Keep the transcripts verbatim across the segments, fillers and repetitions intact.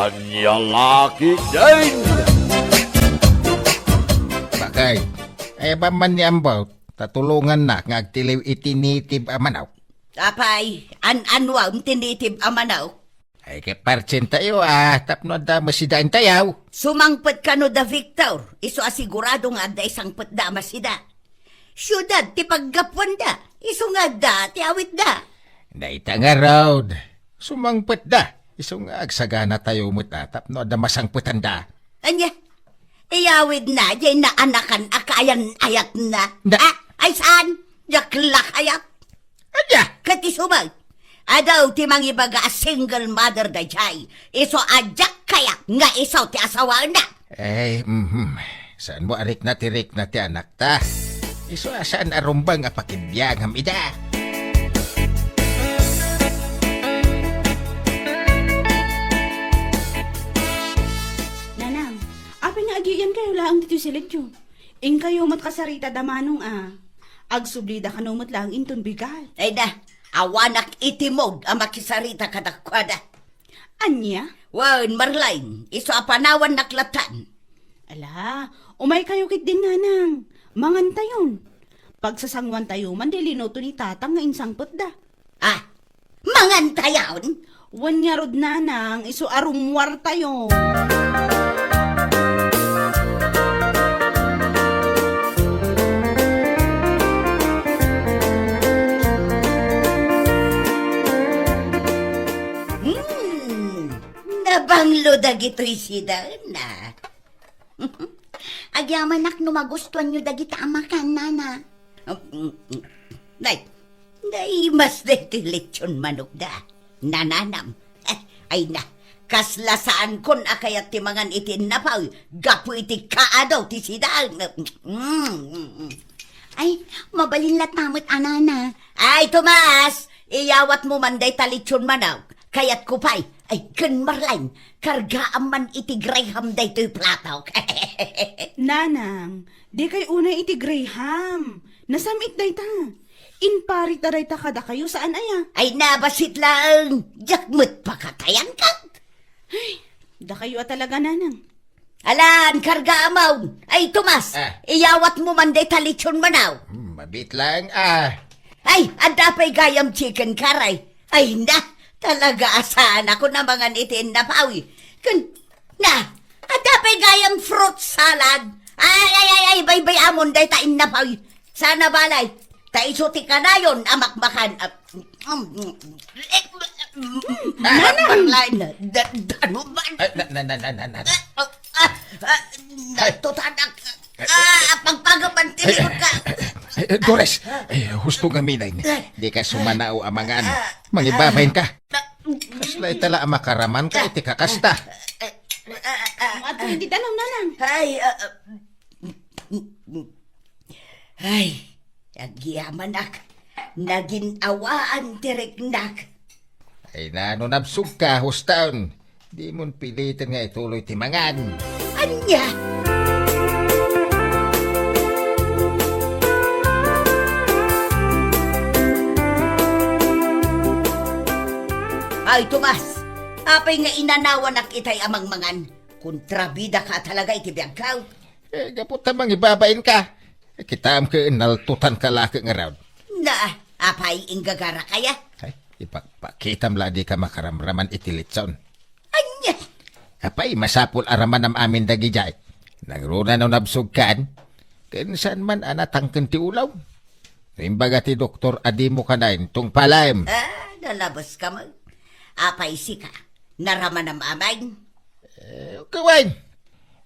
Ania la ketdin? Bakay, ay, bamman ni Ambaw, ta tulongannak nga agtiliw iti native a manok. Apay, an-anuam ti native a manok? Ay, ket partsentayo, a, tapno adda masidaentayo. Sumangpet kano da Victor, isu a sigurado nga adda isangpetda a masida. Siudad ti paggapuanda, isu nga adda ti awitda. Dayta ngarud, sumangpetda, isu nga agsaganatayo met a tapno adda masangpetanda. Ania? Iyawidna, diay naanakan a kaayan-ayatna. Da- Ah, ay saan? Diak la kayat. Ania? Ket isu met, adu ti mangibaga a single mother daydiay. Isu a diak kayat nga isu ti asawaenna. Ay, mhm. Saanmo a rikna ti rikna ti anakta? Isu a saan a rumbeng a pakibiangam ida. Nanang, apay nga agiyankayo laeng ditoy silidyo? Inkayo met kasarita da Manong a. Agsublida kano met laeng inton bigat. Ay da, awanak iti mood a makisarita kadakuada. Ania? Wen, Marlene, isu a panawannak lattan. Ala, umaykayo ketdin, Nanang. Mangantayon. Pagsasanguantayo man diay linuto ni Tatang nga insangpetda. Ah, mangantayon? Wen ngarud, Nanang, isu a rummuartayo. Hmm, nabanglo dagitoy sidaenna. Agyamanak no magustuanyo dagita a makan, Nana. Nay, naimas daytoy lechon manokda. Nananam. Eh, ay na, kasla saankon a kayat ti mangan iti innapaw gapu iti kaado ti sidaen. Mm, mm, mm. Ay, mabalin latta met a, Nana. Ay, Tomas, iyawatmo man dayta lechon manok. Kayatko pay. Ay, ken Marlene, kargaam man iti Graham daytoy platok. Nanang, dikay unay iti Graham. Nasam-it dayta. Inparita dayta kadakayo, saan aya? Ay, nabassit laeng. Diak met pakatayan ket. Ay, dakayo a talaga, Nanang. Alan, kargaam. Ay, Tomas, Ah. iyawatmo man dayta lechon manok. Hmm, mabiit laeng, ah. Ay, adda pay gayam chicken curry. Ay, na, talaga a saanakon a mangan iti innapaw. Ken, na, adda pay gayam fruit salad. Ay, ay, ay, ay, baybay-amon dayta innapaw. Sana balay, ta isu ti kanayon a makmakan. Ah, Nanang! Marlene, da, da, ano ba? Ay, na, na, na, na, na, na. Ah, ah, ah, ah, Ay. Natutanak. Ay, Ah, pagpagapan ti Ay, likod ka. Ay, ay, Dores, ay, husto nga minay. Di ka sumanao a mangan. Mangibabain ka. Kasla itala a makaraman ka iti kakasta. Ang ato hindi tanong, Nanang. Ay, ah, ah, Ay, agyamanak, nagin-awaan ti riknak. Ay, nano nabsog ka, huston? Dimon piliten nga ituloy ti mangan. Ania? Ay, Tomas, apay nga inanawanak itay a mangmangan? Kontrabida ka talaga iti biagko. Eh, gapu ta mangibabain ka. Eh, kitaem ket naltutan ka la ket ngarud. Na, apay, inggagara kaya? Ay, ipakpakitam la di ka makaramraman iti litson. Ania? Apay, masapul a ramanam amin dagidiay. Nangruna no nabsog kan, ken saan man a natangken ti ulaw. No imbaga ti doktor a dimo kanayon, tungpalem. Ah, nalabas ka man. Apay sika, naramanam amin? Eh, kawen.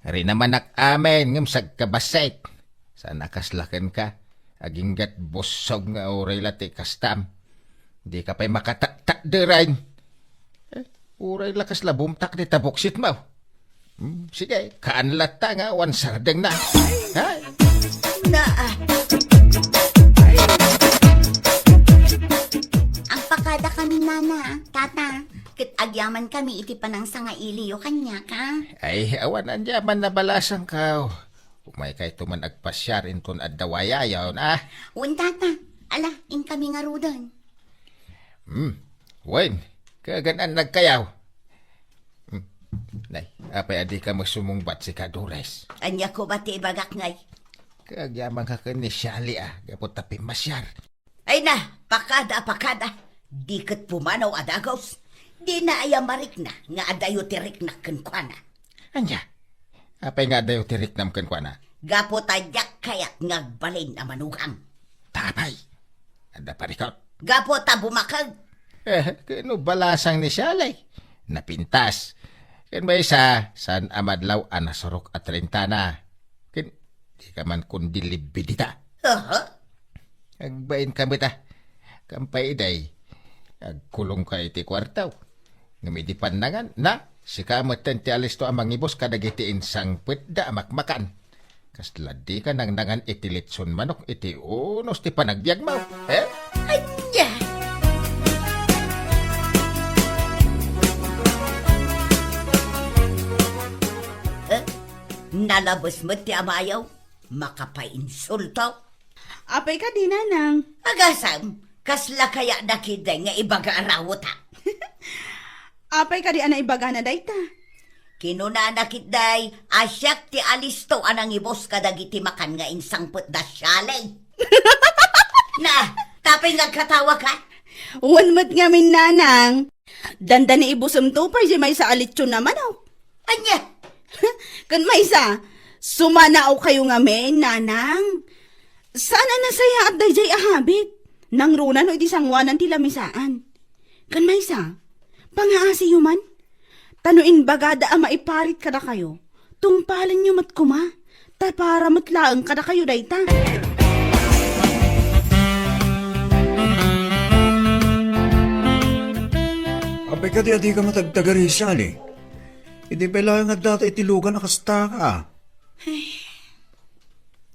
Rinamanak amin ngem sagkabassit. Saan a kasla kenka, aginggat bussog nga uray la ti kastam. Di ka pay makataktakderen. Eh, uray la kasla bumtak ti tabuksit mo. Hmm, sige, kaan latta nga awan sardengna. Ha? Na, ah. Agpakada kami, Nana, Tata, ket agyaman kami iti panangsangailiyo kaniaka. Ay, awan aniaman a balasangko. Umaykayto man agpasiar inton adda wayayon, a? Wen, Tata. Ala, inkami ngaruden. Hmm. Wen, kagan-annagkayo. Hmm. Apay a dika met sumungbat, sika, Dores? Ania koma ti ibagak ngay? Agyamanka ken ni Shali a, gapu ta pimmasiar. Ay na, pakada, pakada. Di ket pumanaw a dagus. Dina aya marikna nga adayo ti riknak kenkuana. Ania? Apay nga adayo ti riknam kenkuana? Gapu ta diak kayat nga agbalin a manugang. Tapay? Adda parikot? Gapu ta bumakeg. Eh, ken no balasang ni Shali, napintas. Ken maysa, saan a madlaw a nasurok a trentana. Ken dika man kundi libbi dita. Aha. Agbain kami ta. Kampay iday, agkulongka iti kuartaw. Ngem idi pannangan, na, sika metten ti alisto a mangibus kadagiti insangpetda a makmakan. Kasla dika nangnangan iti litson manok iti unos ti panagbiagmo, eh? Ania? Eh? Nalabes met ti amayo. Makapainsulto. Apay kadi, nanang? Agasam, kasla kaya nakidday nga ibaga a rawota? Apay kadi a naibagana dayta? Kinunana kitday a siak ti alisto a nangibus kadagiti makan nga insangpet da Shali. Na, tapay nga agkatawaka? Wen met ngamin, nanang. Dandani ibusemto pay diay maysa a litson a manok. Ania? Ken maysa, sumanaokayo ngamin, nanang. Saan a nasayaat daydiay a habit. Nangruna no idi sangoanan ti lamisaan. Ken maysa, pangaasiyo man. Ta no imbagada a maiparit kadakayo, tungpalenyo met koma. Ta para met laeng kadakayo dayta. Apay kadi a dika matagtagari, Shali? Idi pay laeng adda iti lugan a kasta ka. Ay.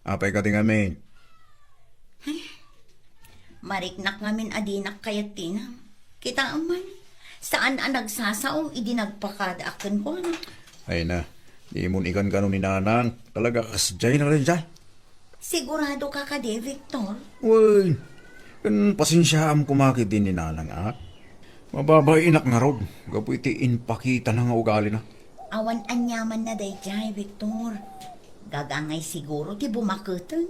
Apay kadi ngamin? Ay. Mariknak ngamin a dinak kayat tinam. Kitaem man, saan a nagsasao idi nagpakadaak kenkuana. Ay na, dimon ikankano ni nanang. Talaga kasdiay na rin dyan. Sigurado ka kadi, Victor? Wen, ken pasensiaam koma ketdi ni nanang, a. Mababainak ngarud, gapu iti impakitana nga ugalina. Awan aniamanna daydiay, Victor. Gagangay siguro ti bumaketen.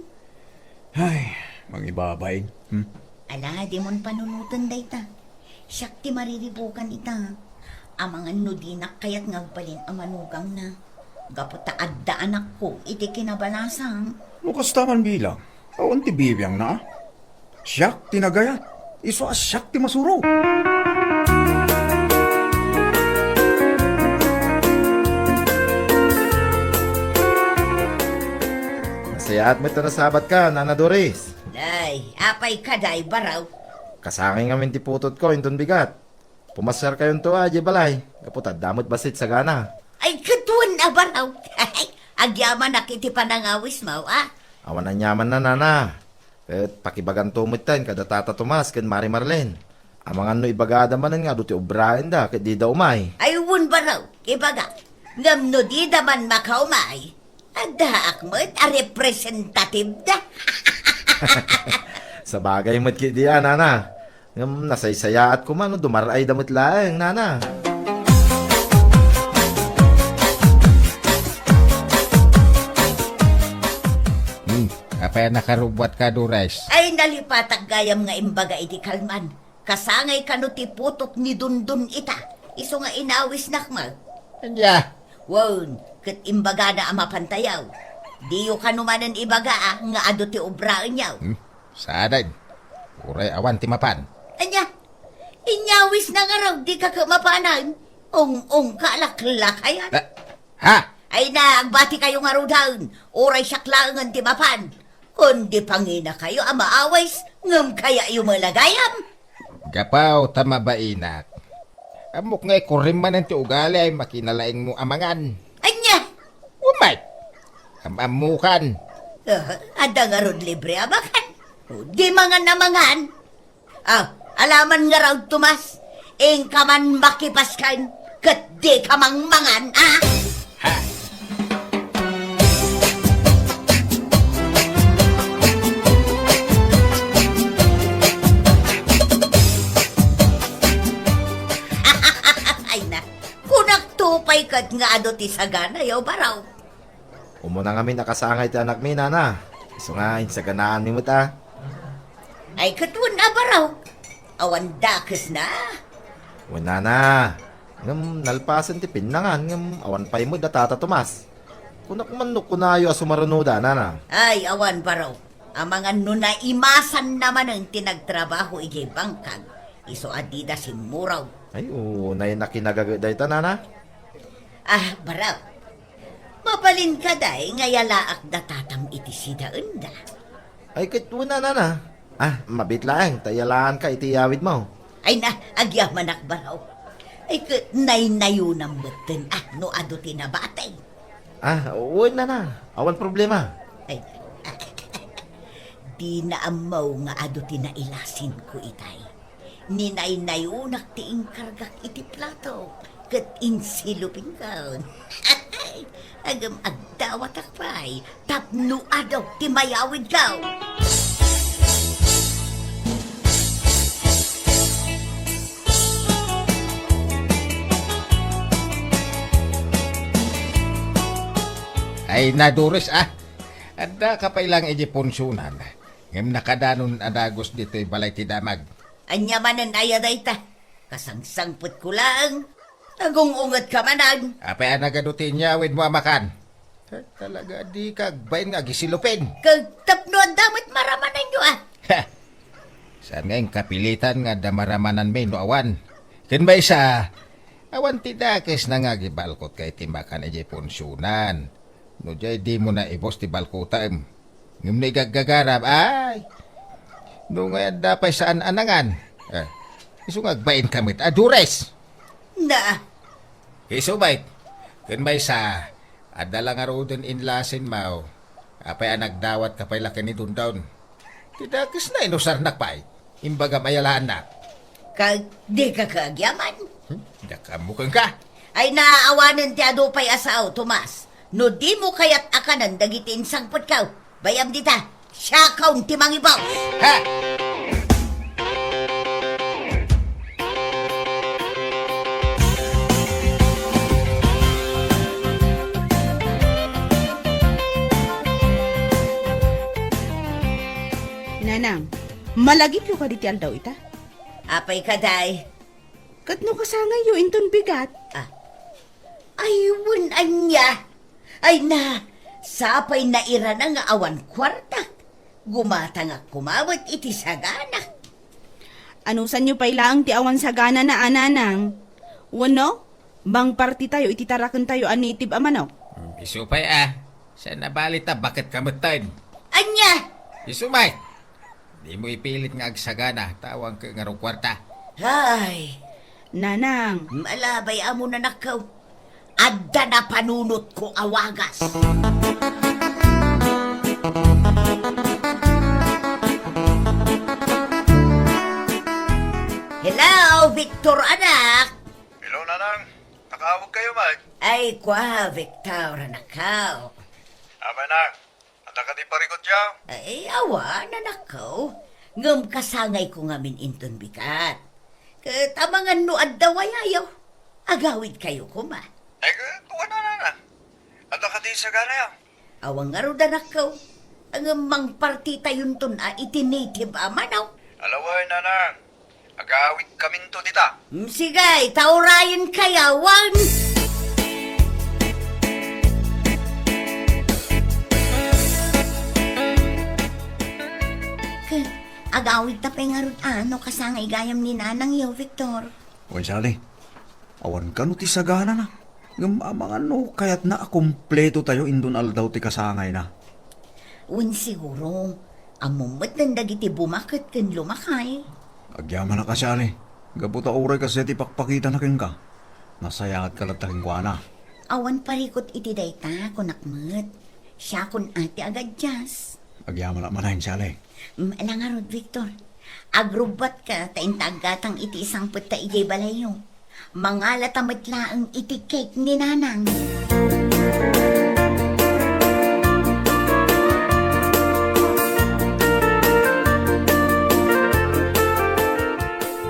Ay, mangibabain. Hmm? Ala, dimon panunoten dayta. Siak ti mariribukan ita. Amangan no dinak kayat nga agbalin a manugangna. Gapu ta adda anakko iti kinabalasang. No kasta man bilang, awan ti bibiangna, a? Siak ti nagayat, isu a siak ti masuro. Nasayaat met ta nasabatka, Nana Doris. Ay, apay kadi, Baraw? Kasangay ngamin ti putotko inton bigat. Pumasiarkayonto a idiay balay, gapu ta adda met bassit sagana. Ay, ket wen a, Baraw. Agyamanak iti panangawismo, a. Awan aniamanna, Nana. Ket pakibaganto metten kada Tata Tomas ken Mari Marlene. Amangan no ibagada manen nga adu ti obraenda ket dida umay. Ay, wen, Baraw, ibaga. Ngem no dida man makaumay, addaak met a representative da. Sabagay met ketdi a, Nana. Ngem nasaysayaat koma no dumar-ayda met laeng, Nana. Hmm, apay a nakarubbuatka, Dores? Ay, nalipatak gayam nga imbaga iti kalman. Kasangay kano ti putot ni Dondon ita, isu nga inawisnak met. Ania? Wen, ket imbagana a mapantayo. Diyo kano manen ibaga a nga adu ti obraenyo. Hmm, saanen. Uray awan ti mapan. Ania? Inyawisna ngarud, dika ket mapanen. Ung-ungka a laklakayan. Ah, ha? Ay na, agbatikayo ngaruden. Uray siak laengen ti mapan. Kundi panginakayo a maawis, ngem kayayo met a gayam. Gapu ta mabainak. Ammok nga ikurrim manen ti ugali a makinalaingmo a mangan. Ania? Umay! Am-ammokan. Ah, adda ngarud libre a makan. O, di mangan a mangan. Ah, alaman ngarud, Tomas. Inka man makipaskan, ket dika mangmangan, a? Ha? Ay na, kunakto Apay ket nga adu ti saganayo, Baro? Umuna ngamin a kasangay ti anakmi, nana. Isu nga insaganaanmi met a. Ay, ket wen a, Baro. Awan dakesna. Wen, nana. Ngem nalpasen ti pinnangan, ngem awan pay met da Tata Tomas. Kunak man no kunayo a sumarunoda, nana. Ay, awan, Baro. Amangan no naimasanna manen ti nagtrabaho idiay bangkag, isu a dida simmurog. Ay, unay nakinagaget dayta, nana. Ah, Baro. Mabalin kadi nga yalaak da tatam iti sidaenda? Ay, ket wen a, nana. Ah, mabiit laeng ta yalaanka iti iyawidmo. Ay na, agyamanak, Baro. Ay, ket naynayonam metten, ah, no adu ti nabati. Ah, wen, nana. Awan problema. Ay, dina ammo nga adu ti nailasinko itay. Ninaynayonak ti inkargak iti plato, ket insilupingkon. Agem agdawatak pay tapno adu ti mayawidko. Ay, nadures, ah. Addaka pay lang iti punsionan. Ngem nakadanon a dagus ditoy balay ti damag. Ania manen aya dayta? Kasangsangpetko laeng. Nagung-ungetka manen. Apay a nagadu ti inyawidmo a makan? Eh, talaga, dika agbain nga agisilupin. Ket tapno adda met maramananyo, ah. Ha! Saan nga inkapilitan nga adda maramananmi no awan? Ken maysa, awan ti dakesna nga agibalkotka iti makan idiay punsionan. No diay dimo naibus ti balkotem. Ngem no igaggagaram, ay! No ngay adda pay saan a nangan. Eh, isu nga agbainka met a dures. Na. Isu met. Ken maysa, adda la ngaruden inlasinmo. Apay a nagdawatka pay la ken ni Dondon? Ti dakesna inusarnak pay. Imbagam a yalaannak. Ket dika agyaman? Hmm? Diak ammo kenka. Ay, naawanen ti adu pay a sao, Tomas. No dimo kayat a kanen dagiti insangpetko, bay-am dita, siakon ti mangibus. Ha? Nanang, malagipyo kadi ti aldaw ita? Apay kadi? Ket no kasangayyo inton bigat? Ah. Ay, wen ania? Ay na, sapay nairana nga awan kuarta. Gumatangak koma met iti sagana. Anusanyo pay laeng ti awan saganana, a nanang? Wenno, mangpartitayo iti tarakentayo a native a manok? Hmm, isu pay a. Saan a bali ta baket ka metten. Ania? Isu met. Dimo ipilit nga agsagana, ta awan ket ngarud kuarta. Ay. Nanang. Malabay amon, anakko. Adda napanunotko a wagas. Hello, Victor, anak. Hello, Nanang. Nakaawag kayo, Mike? Ay, kwa, Victor, anakko. Ama, Nang. Adda kadi parikutyo? Ay, awan, anakko. Ngem kasangayko ngamin inton bigat. Ket amangan no adda wayayo, agawidkayo koma. Ay, ket, wen a, Nanang. Adda kadi saganayo? Awan ngarud, anakko. Ngem mangpartitayonton a iti native a manok. Ala wen, Nanang. Agawidkaminto dita. Mm, sige, ta urayenkayo, wen. Ket, agawidta pay ngarud a no kasangay gayam ni nanangyo, Victor. Wen, Sally. Awan kano ti saganana. Ngem amangan no kayatna a kumpletotayo inton aldaw ti kasangayna. Wen, siguro, ammom met dagiti bumaket ken lumakay. Agyamanak a, Sally. Gapu ta uray kasta ti pakpakitana kenka, nasayaat ka latta kenkuana. Awan parikut iti dayta, kunak met. Siakon a ti agadias. Agyamanak manen, Sally. Mm, ala ngarud, Victor. Agrubbatka ta inta aggatang iti isangpetta idiay balayyo. Mangalata met laeng iti cake ni Nanang.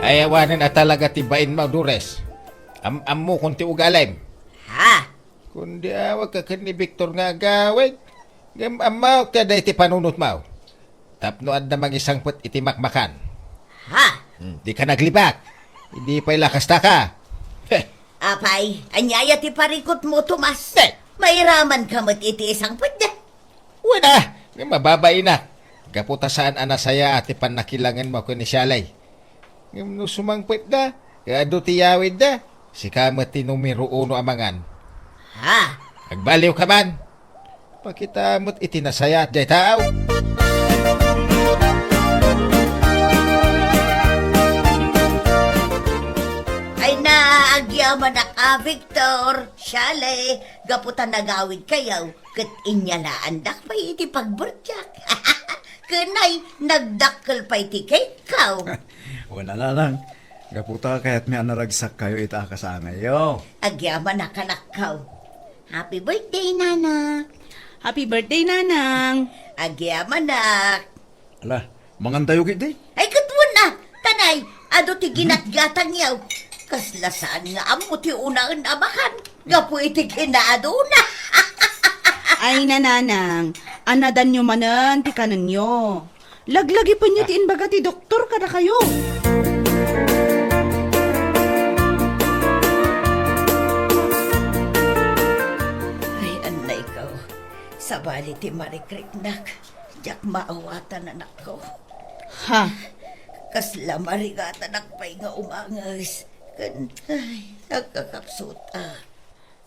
Ay, awanen a talaga ti bainmo, Dores. Am-, ammokon ti ugalim. Kundi awagka ken ni Victor nga agawid. Ngem ammawak ti adda iti panunotmo. Tapno adda mangisangpet iti makmakan. Ha? Hmm, dika naglibak. Idi pay la kastaka. Heh. Apay, ania aya ti parikutmo, Tomas? Eh. Mairamanka met iti isangpetda. Wen a, nga mababainak. Gapu ta saan a nasayaat ti pannakilangenmo ken ni Shalay. Ngem no sumangpetda, ket adu ti yawidda, sika met ti numero uno a mangan. Ha? Agbaliwka man. Pakita met iti nasayaat dayta. Ay na, agyamanak a, Victor, Shalay, gapu ta nagawidkayo, ket inyalaandak pay iti pagbertiak. Ken ay, nagdakkel pay ti cake-ko. Wen a, nanang, gapu ta kayatmi a naragsakkayo ita a kasangayyo. Agyamanak, anakko. Happy birthday, Nana. Happy birthday, Nanang. Agyamanak. Ala, mangantayo ketdi? Ay, ket wen a, tanay, adu ti ginatgatangyo. Kasla saan nga ammo ti unaen a makan, gapu iti kinaaduna. Ay, nananang, anadanyo manen ti kanenyo. Laglagipenyo ti imbaga ti doktor kadakayo. Ay, annayko, sabali ti marikriknak. Diak maawatan, anakko. Ha? Kasla marigatanak pay nga umanges. Ken, ay, agkakapsut a.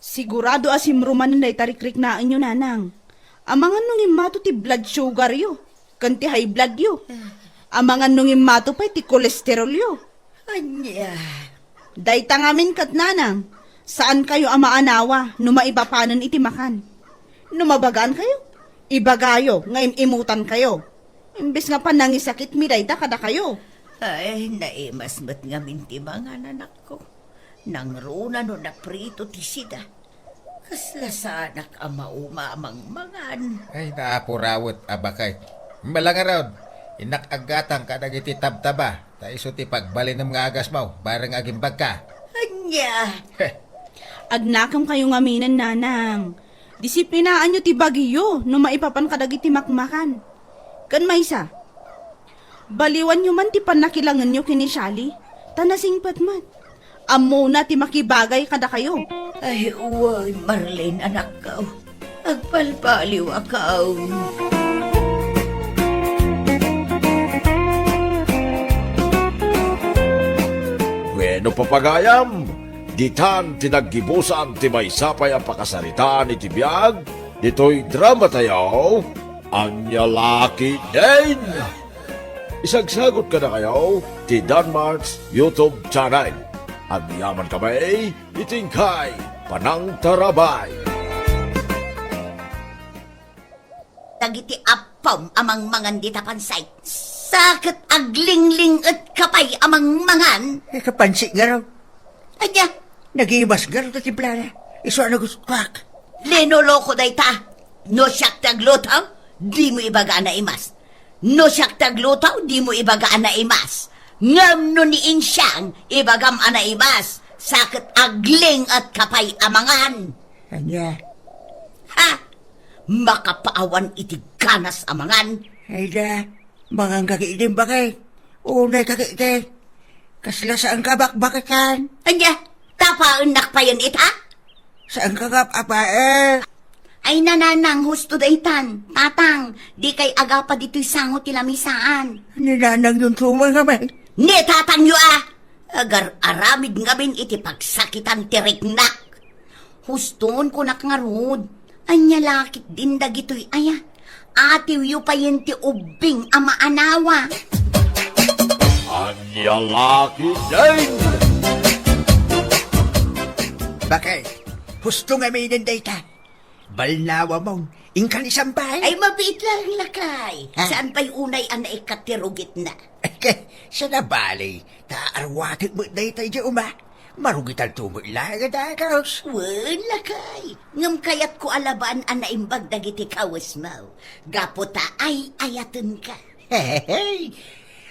Sigurado a simrumanen dayta rikriknaenyo, nanang. Amangan no ngimmato ti blood sugaryo, ken ti high bloodyo. Amangan no ngimmato pay ti kolesterolyo. Ania? Dayta ngamin ket, nanang, saankayo a maanawa no maipapanen iti makan. No mabagaankayo, ibagayo nga im-imutankayo. Imbes nga panangisakitmi dayta kadakayo. Ay, naimas met ngamin ti mangan, anakko. Nangruna no naprito ti sida. Kasla saanak a mauma a mangmangan. Ay, naapurawet a baket. Malangarod, innak aggatang kadagiti tabtaba, ta isu ti pagbalinem nga agasmo, bareng agimbagka. Ania? Heh. Agnakemkayo ngaminen, nanang. Disiplinaanyo ti bagiyo no maipapan kadagiti makmakan. Ken maysa, baliwanyo man ti pannakilangenyo ken ni Shali, ta nasingpet met. Ammona ti makibagay kadakayo. Ay, wen, Marlene, anakko. Agbalbaliwakon. Wenno, papagayam, ditan ti naggibusan ti maysa pay a pakasaritaan iti biag ditoy dramatayo, Ania La Ketdin. Isagsagut kadakayo ti Danmart's YouTube channel. Agyamankami iti inkay panangtarabay. Dagiti appom a mangmangan dita pansit. Sa ket aglingling-etka pay a mangmangan? Eh, kapansit ngarud. Ania? Nagimas ngarud ti timplana. Isu a nagustuak. Linoloko dayta. No siak ti agluto, dimo ibaga a naimas. No siak ti agluto, dimo ibaga a naimas. Ngem no ni Insiang, ibagam a naimas. Sa ket agling-etka pay a mangan. Ania? Ha? Makapaawan iti ganas a mangan. Ay da, mangan ka ketdi, imbagak. Unay ka ketdi. Kasla saan ka bakbaketan? Ania? Tapaennak payen ita? Saan ka nga apaen? Ay, nanang, husto daytan. Tatang, dikay agapa ditoy sango ti lamisaan. Ni nanang yun tumang naman. Ni tatangyo a! Agar-aramid ngamin iti pagsakitan ti riknak. Huston, kunak ngarud. Ania la ketdin dagitoy aya? Atiwyo payen ti ubbing a maanawa. Ania la ketdin? Bakit? Husto ngamin dayta. Balnawamon, inkan isambay? Ay, mabiit laeng, lakay. Ha? Saan pay unay a naikkat ti rugitna? Siya na bali, ta arwatek met dayta idiay uma. Marugitanto met laeng a dagus. Wen, lakay. Ngem kayatko a labaan a naimbag dagiti kawesmo. Gapu ta ay-ayatenka. Hey,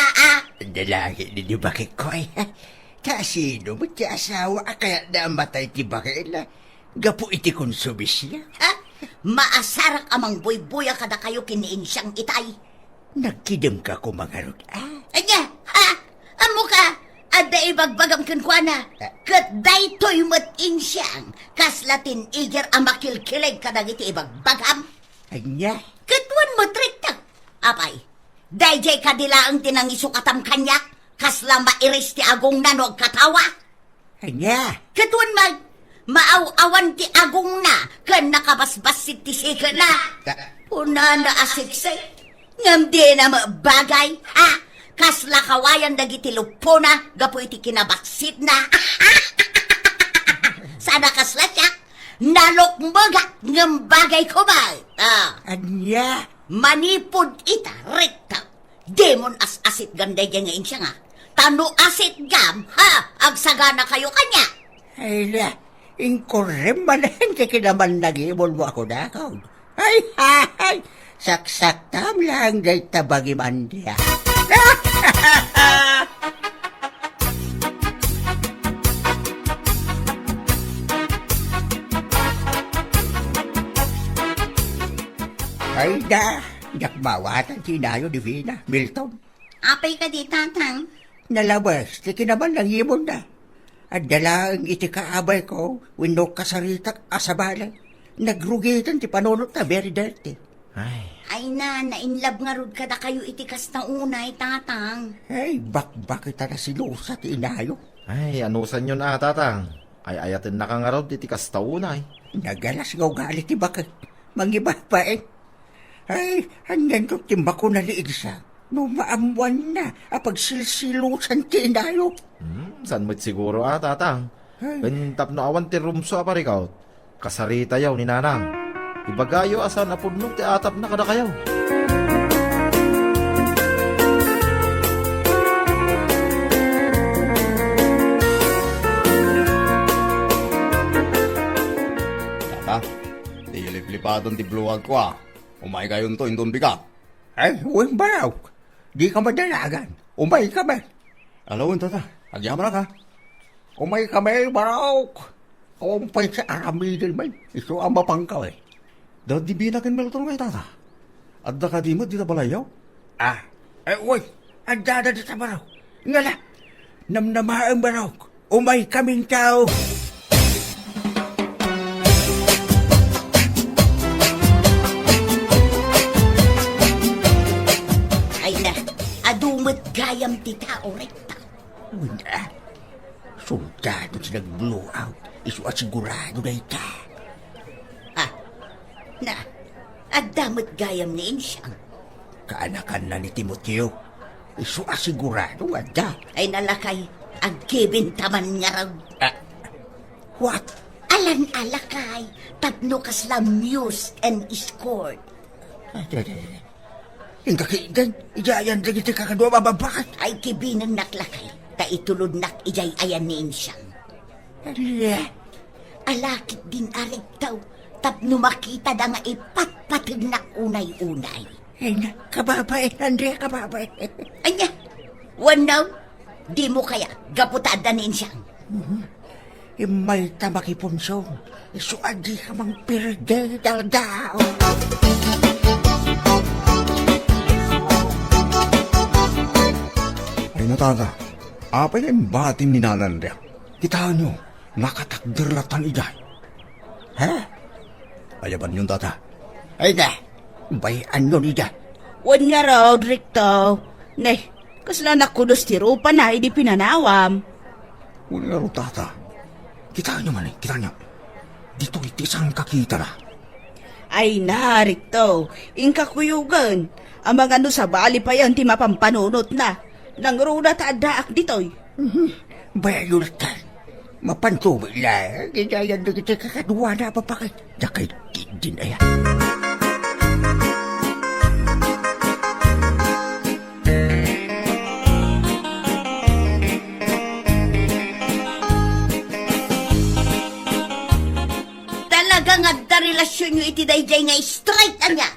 a, a. Dalangit ni di bakekko, ay. Ta sino met ti asawa a kayatna a matay ti bakel, a? Gapu iti konsubisyon. Ha? Maasarak a mangbuybuya kadakayo ken ni Insiang itay. Nagkidemka koma ngarud, a? Ania? Ha? Ammoka, adda ibagbagam kenkuana. Ah. Ket daytoy met Insiang, kasla tin-iger a makilkileg kadagiti ibagbagam. Ania? Ket wen met rekta. Apay, daydiay kadi laeng ti nangisukatam kaniak, kasla mairis ti agongna no agkatawa. Ania? Ket wen met, maaw-awan ti agongna ken nakabasbassit ti sikena. Ta- Kunana a siksik, ngem dina met bagay, ha? Kasla kawayan dagiti luppona gapu iti kinabassitna. Sana kasla siak, nalukmegak ngem bagay koma. Ah. Ania? Manipud ita, rekta. Dimon as-asitgan daydiay nga Insiang, a. Ta no asitgam, ha, agsaganakayo kaniak. Ay la, inkurrem manen ti kinamannangimonmo a kunakon. Ay, ay, saksaktam laeng dayta bangim andia. Ay da, diak maawatan ti inayo ni Vina, Milton. Apay kadi, Tatang? Nalabes ti kinamannangimonna. Adda laeng iti kaabayko wenno kasaritak a sabali. Nagrugiten ti panunotna, very dirty. Ay. Ay na, nainlab ngarud kadakayo iti kasta unay, Tatang. Ay, bakbak ita nasilusa ti inayo. Ay, anusanyon a, Tatang. Ay-ayatennaka ngarud iti kasta unay. Nagalas nga ugali ti baket. Mangibabain. Ay, anianto ti makuna ni Igsa no maammoanna a pagsilsilusan ti inayo? Hmm, saan met siguro a, Tatang? Ay. Ken tapno awan ti rumso a parikut, kasaritayo ni Nanang. Ibagayo a saan a pudno ti atapna kadakayo. Baton ti blowout ko, a. Umaykayonto inton bigat. Ay, wen, Barok. Dika madanagan. Umaykami. Ala wen, tata. Agyamanak, a. Umaykami, Barok. Awan pay ti aramiden man. Isu a mapangkaw, e. Daddi binaken Milton ngay, tata. Adda kadi met dita balayyo? A, e, wen. Addada dita, Barok. Ngala. Namnamaem, Barok. Umaykaminto. Ay na, adu met gayam ti tao, Rekta. Wen, a. Soldado ti nag-blowout. Isu a sigurado dayta. A, na, adda met gayam ni Insiang. Kaanakanna ni Timoteo. Isu a sigurado nga adda. Ay na lakay, agkibinta man ngarud. A, what? Alan a lakay, tapno kasla muse and escort. Ay, dede. Inka kiden, idiay ayan dagiti kakadua a babakbak. Ay, kibinennak lakay, ta itulodnak idiay ayan ni Insiang. Ala. Ala ketdin a Rekta, tapno makitada nga ipatpategnak unay-unay. Ay na, kababain, Andrea, kababain. Ania? Wenno, dimo kayat, gapu ta adda ni Insiang? Mhm. Immayta makipunson, isu a dika mangperde, Daldaw. Ay na, tata, apay nga imbatim ni Nana Andrea? Kitaenyo, nakatakder lattan idiay. Ha? Ayabanyon, tata. Ay na, bay-anyon ida. Wen ngarud, Rekto. Ne, kasla nakudos ti rupana idi pinanawam. Wen ngarud, tata. Kitaenyo manen, kitaenyo. Ditoy ti sangkakitana. Ay na, Rekto, inka kuyogen. Amangan no sabali payen ti mapampanunotna. Nangruna ta addaak ditoy. Mhm. Bayayo lattan. Mapanto met la, gidayan dagiti kakaduana a babakbak. Dakay din aya. Talaga nga adda relasionyo iti daydiay nga straight, ania?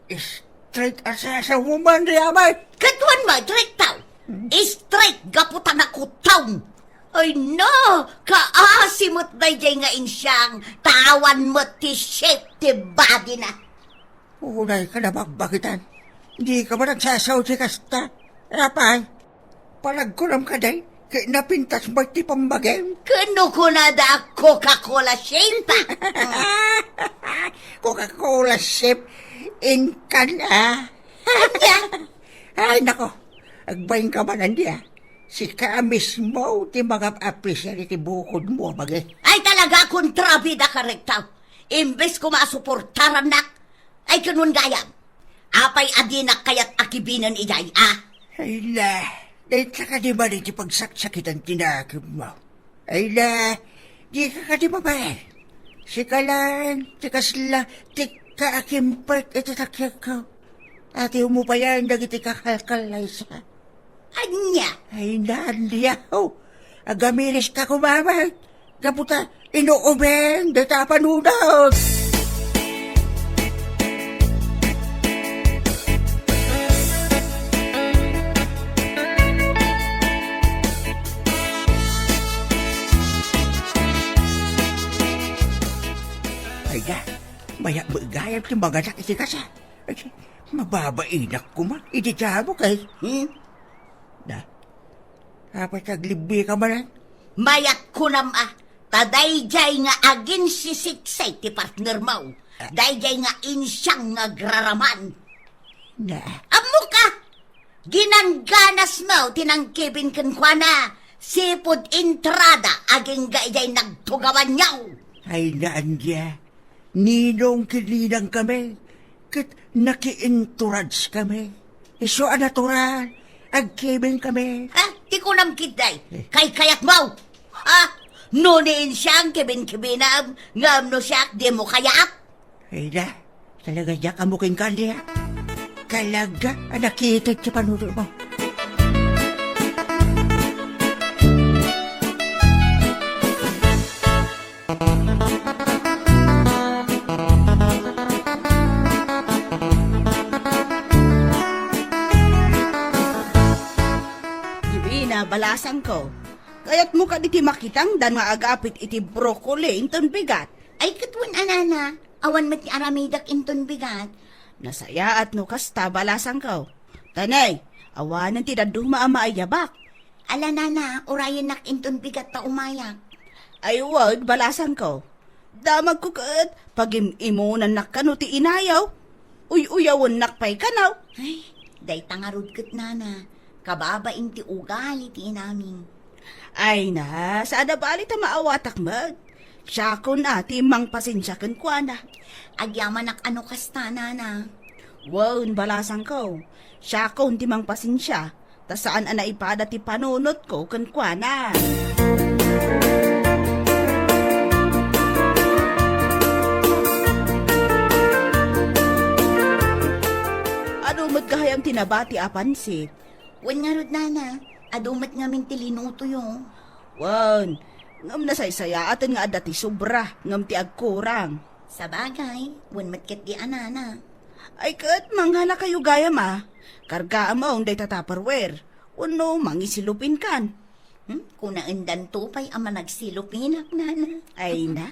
Straight a sasawoman, Riamay. Ket wen met, Rekto. Hmm? Straight gapu ta nakuttaw. Ay na, kaasi met daydiay nga Insiang, ta awan met ti shape ti badina. Unay ka na bagbagitan. Di ka man agsasaw ti kasta. Apay, palagkunam kadi, ket napintas met ti pammagim. Ken no kunada, Coca-Cola shape. Coca-Cola shape, inkan, a? Ania? Ay, nako, agbain ka man, Andrea. Sika mismo ti mangap-appreciate iti bukodmo a bagi. Ay, talaga, kontrabida ka, Rekto. Imbes koma a suportarannak, ay, ken wen gayam. Apay a dinak kayat a kibinen idiay, a? Ay la, dayta kadi man iti pagsaksakitan ti nakemmo. Ay la, dika kadi mabain. Sika laeng ti kasla tikka a kimpek iti takkiagko. Atiwmo payen dagiti kakalkallaysa. Ania? Ay, Andrea, agamiriska koma met. Gapu ta inuumen dayta a panunot. Ay, da, mayat met gayam ti manganak iti kasta. Ay, mababainak koma iti tiamok, ay. Hmm? Da, apay ta aglibbika manen? Mayat kunam a, ta daydiay nga aginsisiksay ti partnermo. Ah. Daydiay nga Insiang nga agraraman. Na. Ammok a, ginangganasmo ti nangkibin kenkuana, sipud entrada agingga idiay nagtugawanyo. Ay, na, Andrea. Ninong ken ninangkami, ket naki-entourage kami. Isu a natural, agkibin kami. Ha? Ti kunam ketdi, eh, kaykayatmo? Ha? No ni Insiang kibin-kibinam, ngem no siak, dimo kayat? Ay da, talaga diak ammo kenka, Andrea. Talaga a nakited ti panunotmo. Balasangko, kayatmo kadi ti makitangdan nga agapit iti broccoli inton bigat? Ay, ket wen a, nana, awan met ti aramidek inton bigat. Nasayaat no kasta, balasangko. Tanay, awanen ti dadduma a maayabak. Ala, nana, urayennak inton bigat ta umayak. Ay, wen, balasangko. Damagko ket pagim-imunannak kano ti inayo. Uy-uyawennak pay kano. Ay, dayta ngarud ket, nana, kababain ti ugali ti inami. Ay na, saan a bali ta maawatak met. Siakon a ti mangpasensia kenkuana. Agyamanak a no kasta, nana. Wen, balasangko. Siakon ti mangpasensia. Ta saan a naipada ti panunotko kenkuana. Adu met gayam ti nabati a pansit. Wen ngarud, nana, adu met ngamin ti linutoyo. Wen, ngem nasaysayaaten nga adda ti sobra, ngem ti agkurang. Sabagay, wen met ketdi a, nana. Ay ket, mangalakayo gayam a. Kargaam dayta Tupperware. Wenno mangisilupinkan. Hmm? Kunaendanto pay a managsilupinak, nana. Ay na.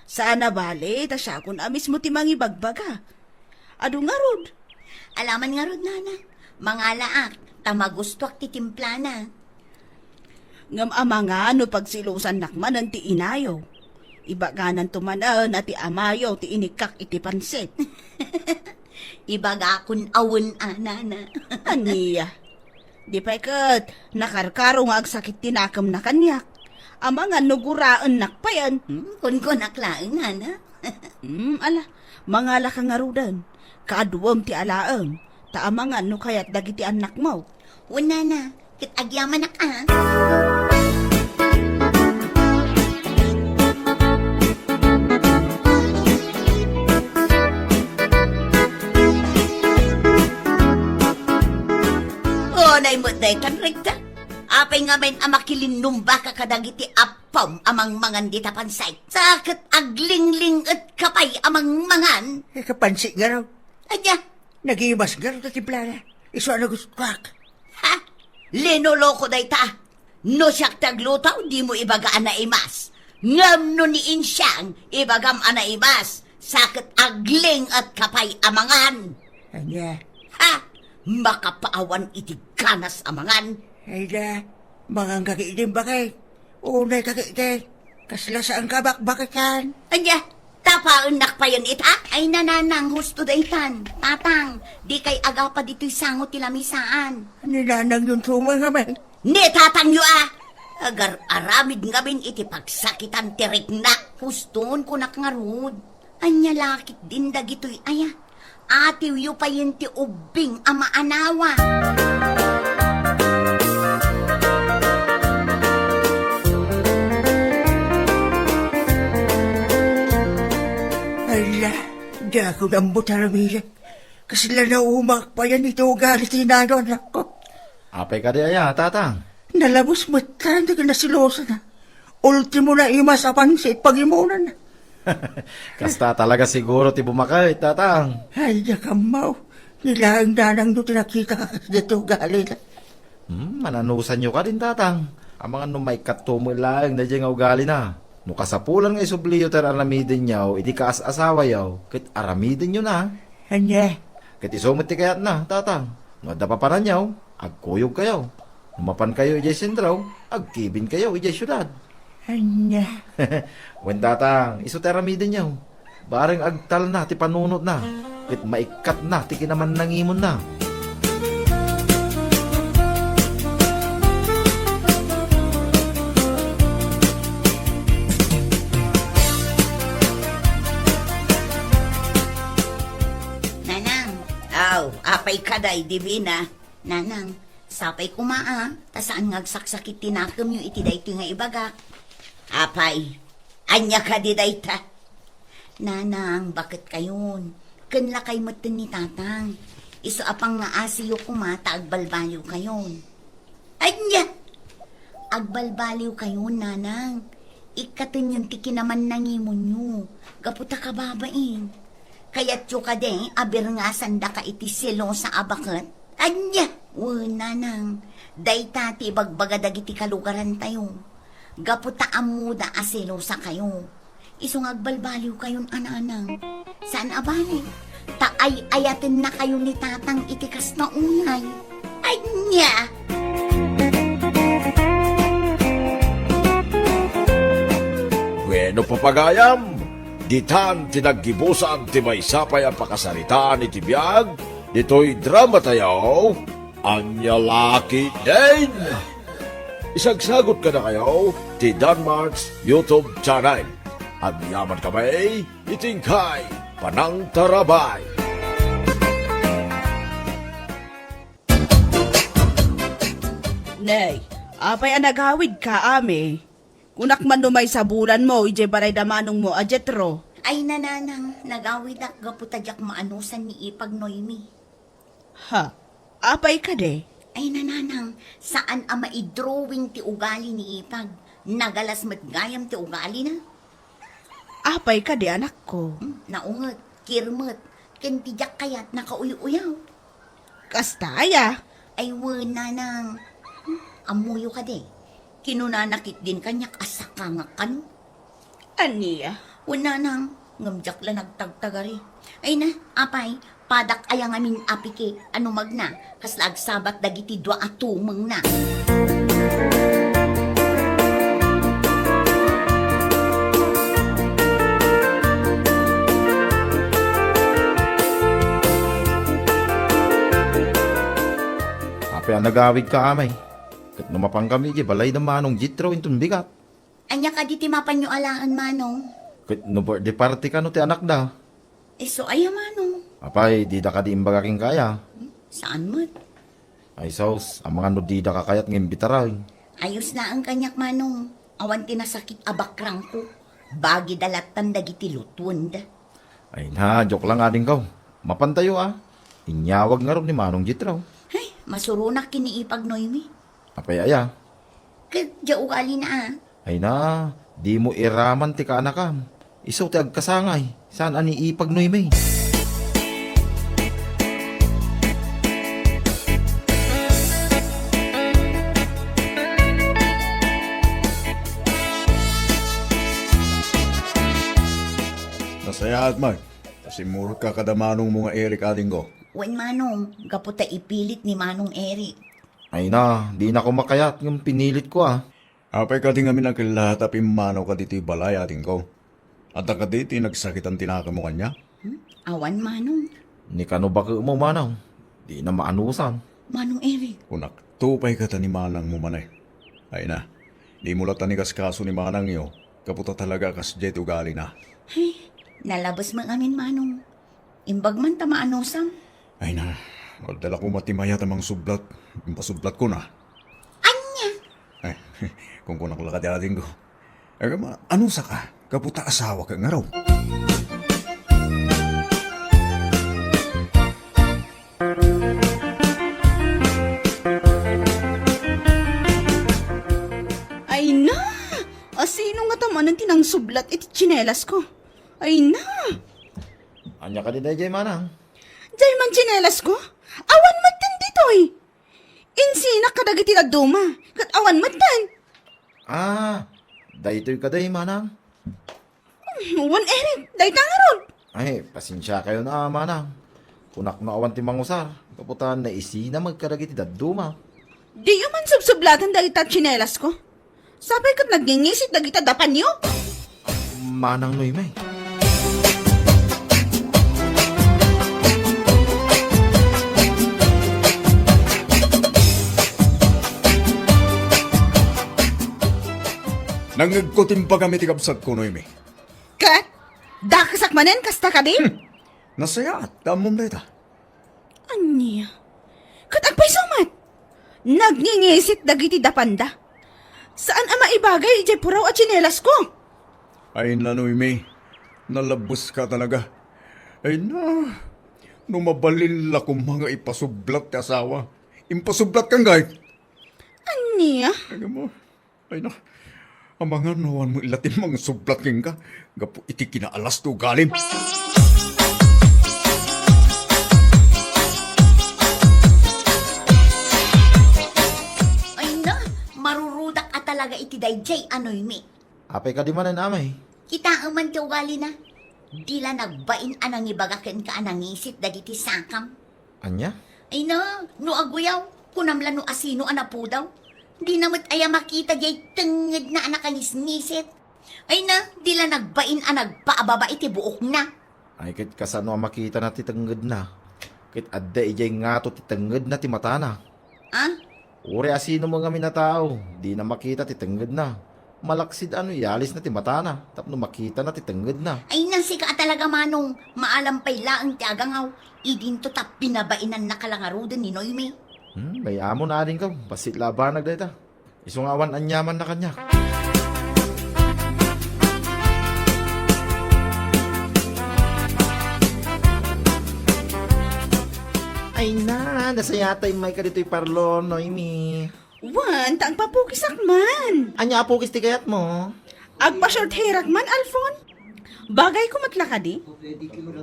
Saan a bali, ta siakon a mismo ti mangibagbaga. Adu ngarud. Alaman ngarud, nana. Mangalaak, ta magustuak ti timplana. Ngem amangan no pagsilusannak manen ti inayo. Ibagananto manen a ti amayo ti inikkak iti pansit. Ibagakon a wen a, nana. Ania? Di pay ket nakarkaro nga agsakit ti nakemna kaniak. Amangan no guraennak payen. Hmm, kunkunak laeng, nana. Hmm, ala, mangalaka ngaruden. Kaaduem ti alaem, ta amangan no kayat dagiti annakmo. Wen, nana, ket agyamanak a. Unay met daytan, Rekta. Apay ngamin a makilinnumbaka kadagiti appom a mangmangan dita pansit? Sa ket aglingling-etka pay a mangmangan? Eh, kapansit ngarud. Ania? Nagimas ngarud ti timplana. Isu a nagustuak. Ha? Linoloko dayta. No siak ti agluto, dimo ibaga a naimas. Ngem no ni Insiang, ibagam a naimas. Sa ket agling-etka pay a mangan. Ania? Ha? Makapaawan iti ganas a mangan. Ay da, mangan ka ket imbakek. Unay ka ket, kasla saan ka bakbaketan. Ania? Tapaennak payen ita? Ay, nanang, husto daytan. Tatang, dikay agapa ditoy sango ti lamisaan. Ni nanang yun tumang amay. Ni tatangyo a! Agar-aramid ngamin iti pagsakitan ti riknak. Hustoon kunak ngarud. Ania la ketdin dagitoy aya? Atiwyo payen ti ubbing a maanawa. Ala, diak ammo ti aramidek. Kasla naumak payen iti ugali ti nano, anakko. Apay kadi aya, tatang? Nalabos met laeng ti kinasilosanna. Ultimo naimas a pansit pagimonanna. Kasta talaga siguro ti bumakit, tatang. Ay, diak ammo. Ni laeng nanangyo ti nakita nga kasdiay ti ugalina. Hmm, mananusanyo kadin, tatang. Amangan no maikkat to met laeng daydiay nga ugalina. No kasapulan nga isubliyo ti ar-aramidenyo iti kaas-asawayo, ket aramidenyo na. Ania? Ket isu met ti kayatna, tatang. No adda papananyo, agkuyogkayo. No mapankayo idiay sentro, agkibinkayo idiay siudad. Ania? Wen, tatang, isu ti aramidenyo. Bareng agtalna ti panunotna, ket maikkatna ti kinamannangimonna. Nanang. Aw, apay kadi, Divina? Nanang, sapay koma a, ta saan nga agsaksakit ti nakemyo iti daytoy nga ibagak. Apay, ania kadi dayta? Nanang, baketkayon. Ken lakay metten ni tatang. Isu a pangngaasiyo koma ta agbalbaliwkayon. Ania? Agbalbaliwkayon, nanang. Ikkatenyon ti kinamannangimonyo. Gapu ta kababain. Kayatyo kadi a birngasandaka iti selosa a baket? Ania? Wen, nanang, dayta ti ibagbaga dagiti kalugarantayo. Gapu ta ammoda a selosakayo. Isu nga agbalbaliwkayon a nanang. Saan a bale? Ta ay-ayatennakayo ni tatang iti kasta unay. Ania? Bueno, papagayam, ditan ti naggibusan ti maysa pay a pakasaritaan iti biag ditoy dramatayo, Ania La Ketdin. Isagsagut kadakayo ti Danmark's YouTube channel. Agyaman kami iti inkay panangtarabay. Nay, apay a nagawidka, Ami? Kunak man no maysa bulanmo idiay balay da manongmo a Jetro. Ay, nanang, nagawidak gapu ta diak maanusan ni Ipag Noemi. Ha? Apay kadi? Ay, nanang, saan a maidrawing ti ugali ni Ipag. Nagalas met gayam ti ugalina. Apay kadi, anakko? Hmm, naunget, kirmet, ken ti diak kayat nakauy-uyaw. Kasta aya? Ay, wen, nanang. Hmm, ammoyo kadi? Kinunana ketdin kaniak a sakangak kano. Ania? Wen, nanang, ngem diak la nagtagtagari. Ay na, apay, padak aya ngamin a piki a numagna, kasla agsabat dagiti dua a tumengna. Apay a nagawidka, Amay? Ket no mapankami idiay balay da Manong Jetro inton bigat. Ania kadi ti mapanyo alaen, Manong? Ket no birthday party kano ti anakda? Isu aya, Manong? Apay, dida kadi imbaga kenka aya? Hmm, saan met. Ay sus, amangan no dida kakayat nga imbitaray. Ayos laeng kaniak, Manong. Awan ti nasakit a bakrangko. Bagida lattan dagiti lutuenda. Ay na, joke lang, adingko. Mapantayo a. Inyawag ngarud ni Manong Jetro. Ay, masuronak ken ni Ipag Noemi. Apay aya? Ket diay ugalina a. Ay na, dimo iraman ti kaanakam. Isu ti agkasangay, saan a ni Ipag Noemi. Nasayaat man, ta simmurot ka kada manongmo nga Eric, adingko. Wen, Manong, gapu ta ipilit ni Manong Eric. Ay na, dinako makayat ngem pinilitko a. Apay kadi ngamin a kellaat a pimmanawka ditoy balay, adingko? Adda kadi ti nagsakitan ti nakemmo kaniak? Hmm? Awan, Manong. Ni kano baketmo, Manong? Dina maanusan. Manong Eric. Kunakto pay kata ni manangmo manen. Ay na, dimo latta inkaskaso ni manangyo, gapu ta talaga a kasdiay ti ugalina. Ay, nalabes met ngamin, Manong. Imbag man ta maanusam. Ay na, adda la koma ti mayat a mangsublat. Impasublatkon a. Ania? Ay, kunkunak la kadi, adingko. Ay, ma-, anusaka, gapu ta asawaka ngarud. Ay na! Asino ngata manen ti nangsublat iti tsinelasko? Ay na! Ania kadi daydiay, manang? Diay man tsinelasko? Awan metten ditoy. Insinak kadagiti dadduma, ket awan metten. Ah, daytoy kadi, manang? Hmm, wen, Eric, dayta ngarud. Ay, pasensiakayon a, manang. Kunak no awan ti mangusar, gapu ta naisina met kadagiti dadduma. Diyo man subsublaten dagita tsinelasko? Sapay ket nagngingisit dagita dapanyo? Manang Noemi. Nangngegko ti imbagam iti kabsatko, Noemi. Ket? Dakesak manen, kasta kadi? Hmm. Nasayaat, ta ammom dayta. Ania? Ket agpayso met? Nagngingisit dagiti dapanda. Saan a maibagay idiay puraw a tsinelasko. Ay na, Noemi, nalabes ka talaga. Ay na, no mabalin la koma nga ipasublat ti asawa. Impasublat kan gayet. Ania? Ay, mo. Ay na, amangan no awan mo ila ti mangsublat kenka gapu iti kinaalas ti ugalim. daydiay a Noemi. Apay kadi manen, amay? Kitaem man ti ugalina. Di la nagbain a nangibaga kenka a nangisit dagiti sakam. Ania? Ay na, no aguyaw, kunam la no asino a napudaw. Di na met aya makita diay tengngedna a nakangisngisit. Ay na, di la nagbain a nagpaababa iti buokna. Ay, ket kasano a makitana ti tengngedna? Ket adda idiay ngato ti tengngedna ti matana. Ah? Uray asino met ngamin a tao, dina makita ti tengngedna. Malaksid a no iyalisna ti matana tapno makitana ti tengngedna. Ay, na, sika a talaga, Manong, maalam pay laeng ti agangaw, idinto ta pinabainannaka la ngaruden ni Noemi. Hmm, may amon adingkaw, bassit la a banag dayta. Isu nga awan aniamanna kaniak. Ay na, nasayatay may ka ditoy parlo, Noemi. Wen, ta agpapukisak man. Ania a pukis ti kayatmo? Agpa-short hairak man, Alfon. Bagayko met la kadi?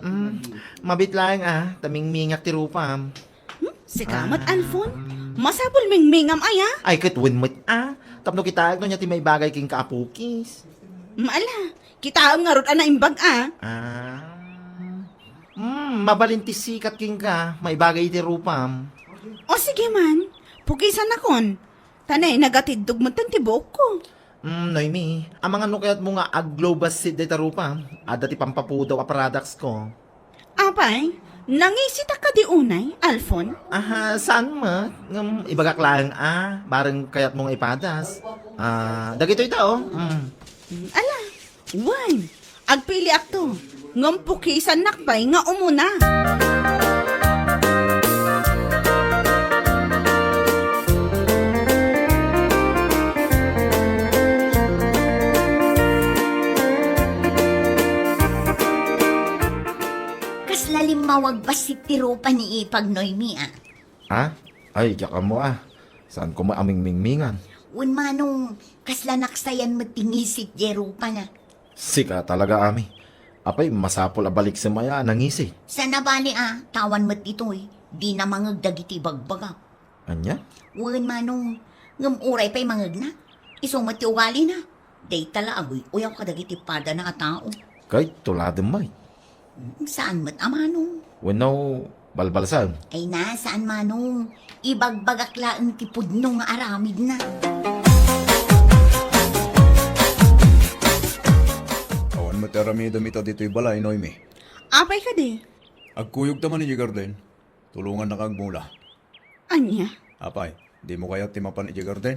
Mm, mabit laeng a, ta mingmingak ti rupam. Hmm? Sika met, ah, Alfon? Masapul mingmingam aya? Ay, ket wen met a. Tapno kitaek no ania ti maibagay kenka a pukis. Maala, kitaem ngarud a naimbag a. Ah. Hmm, mabalin ti sikat kenka, maibagay iti rupam. O sige man, pukisanakon. Ta nay, nagatiddog met ti buokko. Hmm, Noemi, amangan no kayatmo nga aglow bassit dayta rupam? Adda ti pampapudaw a products ko. Apay, nangisitak kadi unay, Alfon? Aha, saan met? Ngem ibagak laeng a, bareng kayatmo nga ipadas. Ah, dagitoy ta, oh. Mm. Mm, ala, wen, agpiliakto. Ngem pukisannak pay nga umuna. Kasla limmawag bassit ti rupa ni Ipag, Noemi, a. Ha? Ay, diak ammo a. Saanko met a mingmingmingan. Wen, Manong, kasla naksayan met ti ngisit diay rupana. Sika talaga, Ami. Apay, masapul a baliksem aya a nangisit. Saan a bali a, ta awan met ditoy, dina mangeg dagiti ibagbaga. Ania? Wen, Manong, ngem uray pay mangegna. Isu met ti ugalina. Dayta la aguy-uyaw kadagiti padana a tao. Kayto laeng met. Saan met a, Manong? Wenno, balbalsem? Ay na, saan, Manong. Ibagbagak laeng ti pudno nga aramidna. Awan met aramidem ita ditoy balay, Noemi. Apay kadi? Agkuyogta man idiay garden. Tulongannaka agmula. Ania? Apay, dimo kayat ti mapan idiay garden?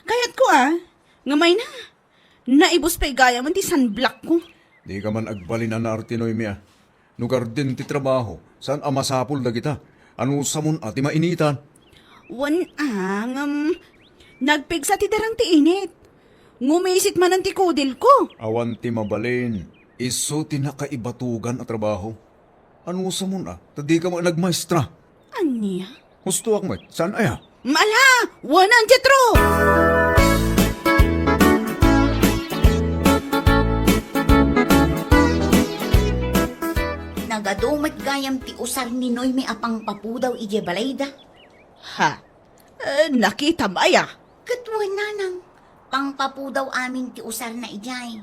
Kayatko a, ngem ay na. Naibus pay gayam ti sunblockko. Dika man agbalin a naarte, Noemi, a. No garden ti trabaho, saan a masapul dagita? Anusamon a ti mainitan? Wen a, ngem nagpigsa ti darang ti init. Ngumisit manen ti kudilko. Awan ti mabalin. Isu ti nakaibatugan a trabaho. Anusamon a, ta dika met nagmaestra. Ania? Hustoak met, saan aya? Mala! Wanan, Jetro! Nagadu met gayam ti usar ni Noemi a pangpapudaw idiay balayda. Ha? Eh, nakitam aya? Ket wen, nanang, pangpapudaw amin ti usarna idiay.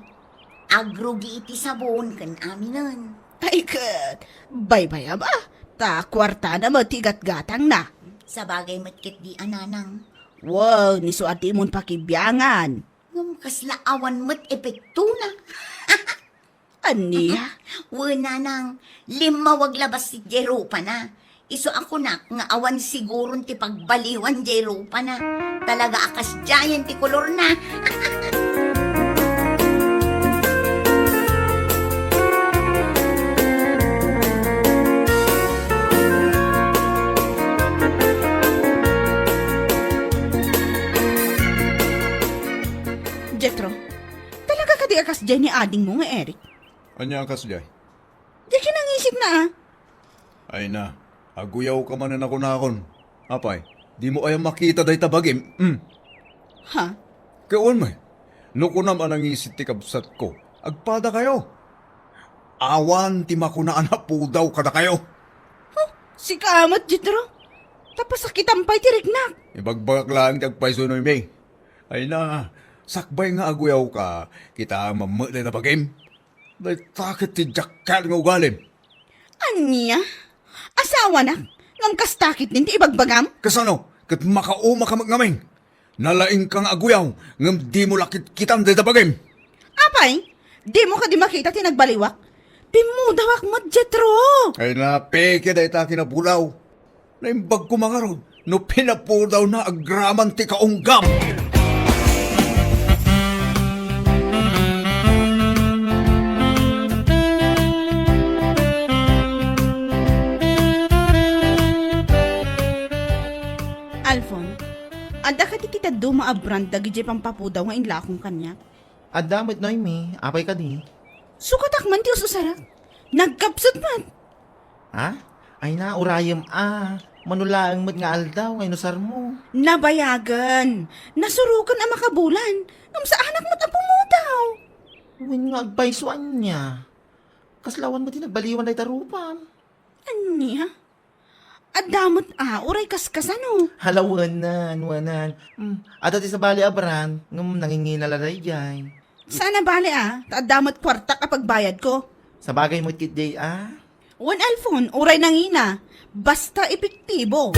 Agrugi iti sabon ken aminen. Ay ket, baybayam a, ta kuartana met ti gatgatangna. Sabagay met ketdi a, nanang. Wen, isu a dimon pakibiangan. Ngem kasla awan met epektona. Ania? Wen, nanang, limmawag la bassit diay rupana. Isu a kunak nga awan siguron ti pagbaliwan diay rupana. Talaga a kasdiayen ti kolorna. Jetro, talaga kadi a kasdiay ni adingmo nga Eric? Ania a kasdiay? Diay kinangisitna a. Ay na, aguyawka manen a kunakon. Apay, dimo aya makita dayta bagim? Hmm. Ha? Ket wen met, no kunam a nangisit ti kabsatko, agpadakayo. Awan ti makuna a napudaw kadakayo. Huh? Sika met, Jetro? Ta pasakitam pay ti riknak. Ibagbagak laeng ti agpayso, Noemi. Ay na, Sakbay nga aguyawka, kitaem met dayta bagim. Dayta ket ti diak ket nga ugalim. Ania? Asawanak? Ngem kasta ketdin ti ibagbagam? Kasano? Ket makaumaka met ngamin. Nalaingka nga aguyaw, ngem dimo la kitkitan dayta bagim. Apay, dimo kadi makita ti nagbaliwak? Pimmudawak met, Jetro! Ay, napeke dayta kinapudaw. Naimbag koma ngarud no pinapudawna agraman ti kaunggam. Alfon, adda kadi ti dadduma a brand dagiti pampapudaw nga inlakom kaniak? Adda met, Noemi. Apay kadi? Sukatak man ti us-usarak. Nagkapsut met. Ha? Ay na, urayem a. Mano laeng met nga aldaw nga inusarmo? Nabayagen. Nasuroken a makabulan. Ngem saanak met a pumudaw. Wen nga agpayso ania? Kasla awan met ti nagbaliwan dayta rupam. Ania? Adda met a, uray kaskasano? Hala, wen, wen. Hmm, adda ti sabali a brand, ngem nangingina la daydiay. Saan a bale a, ta adda met kuartak a pagbayadko. Sabagay met ketdi a. Wen, Alfon, uray nangina, basta epektibo.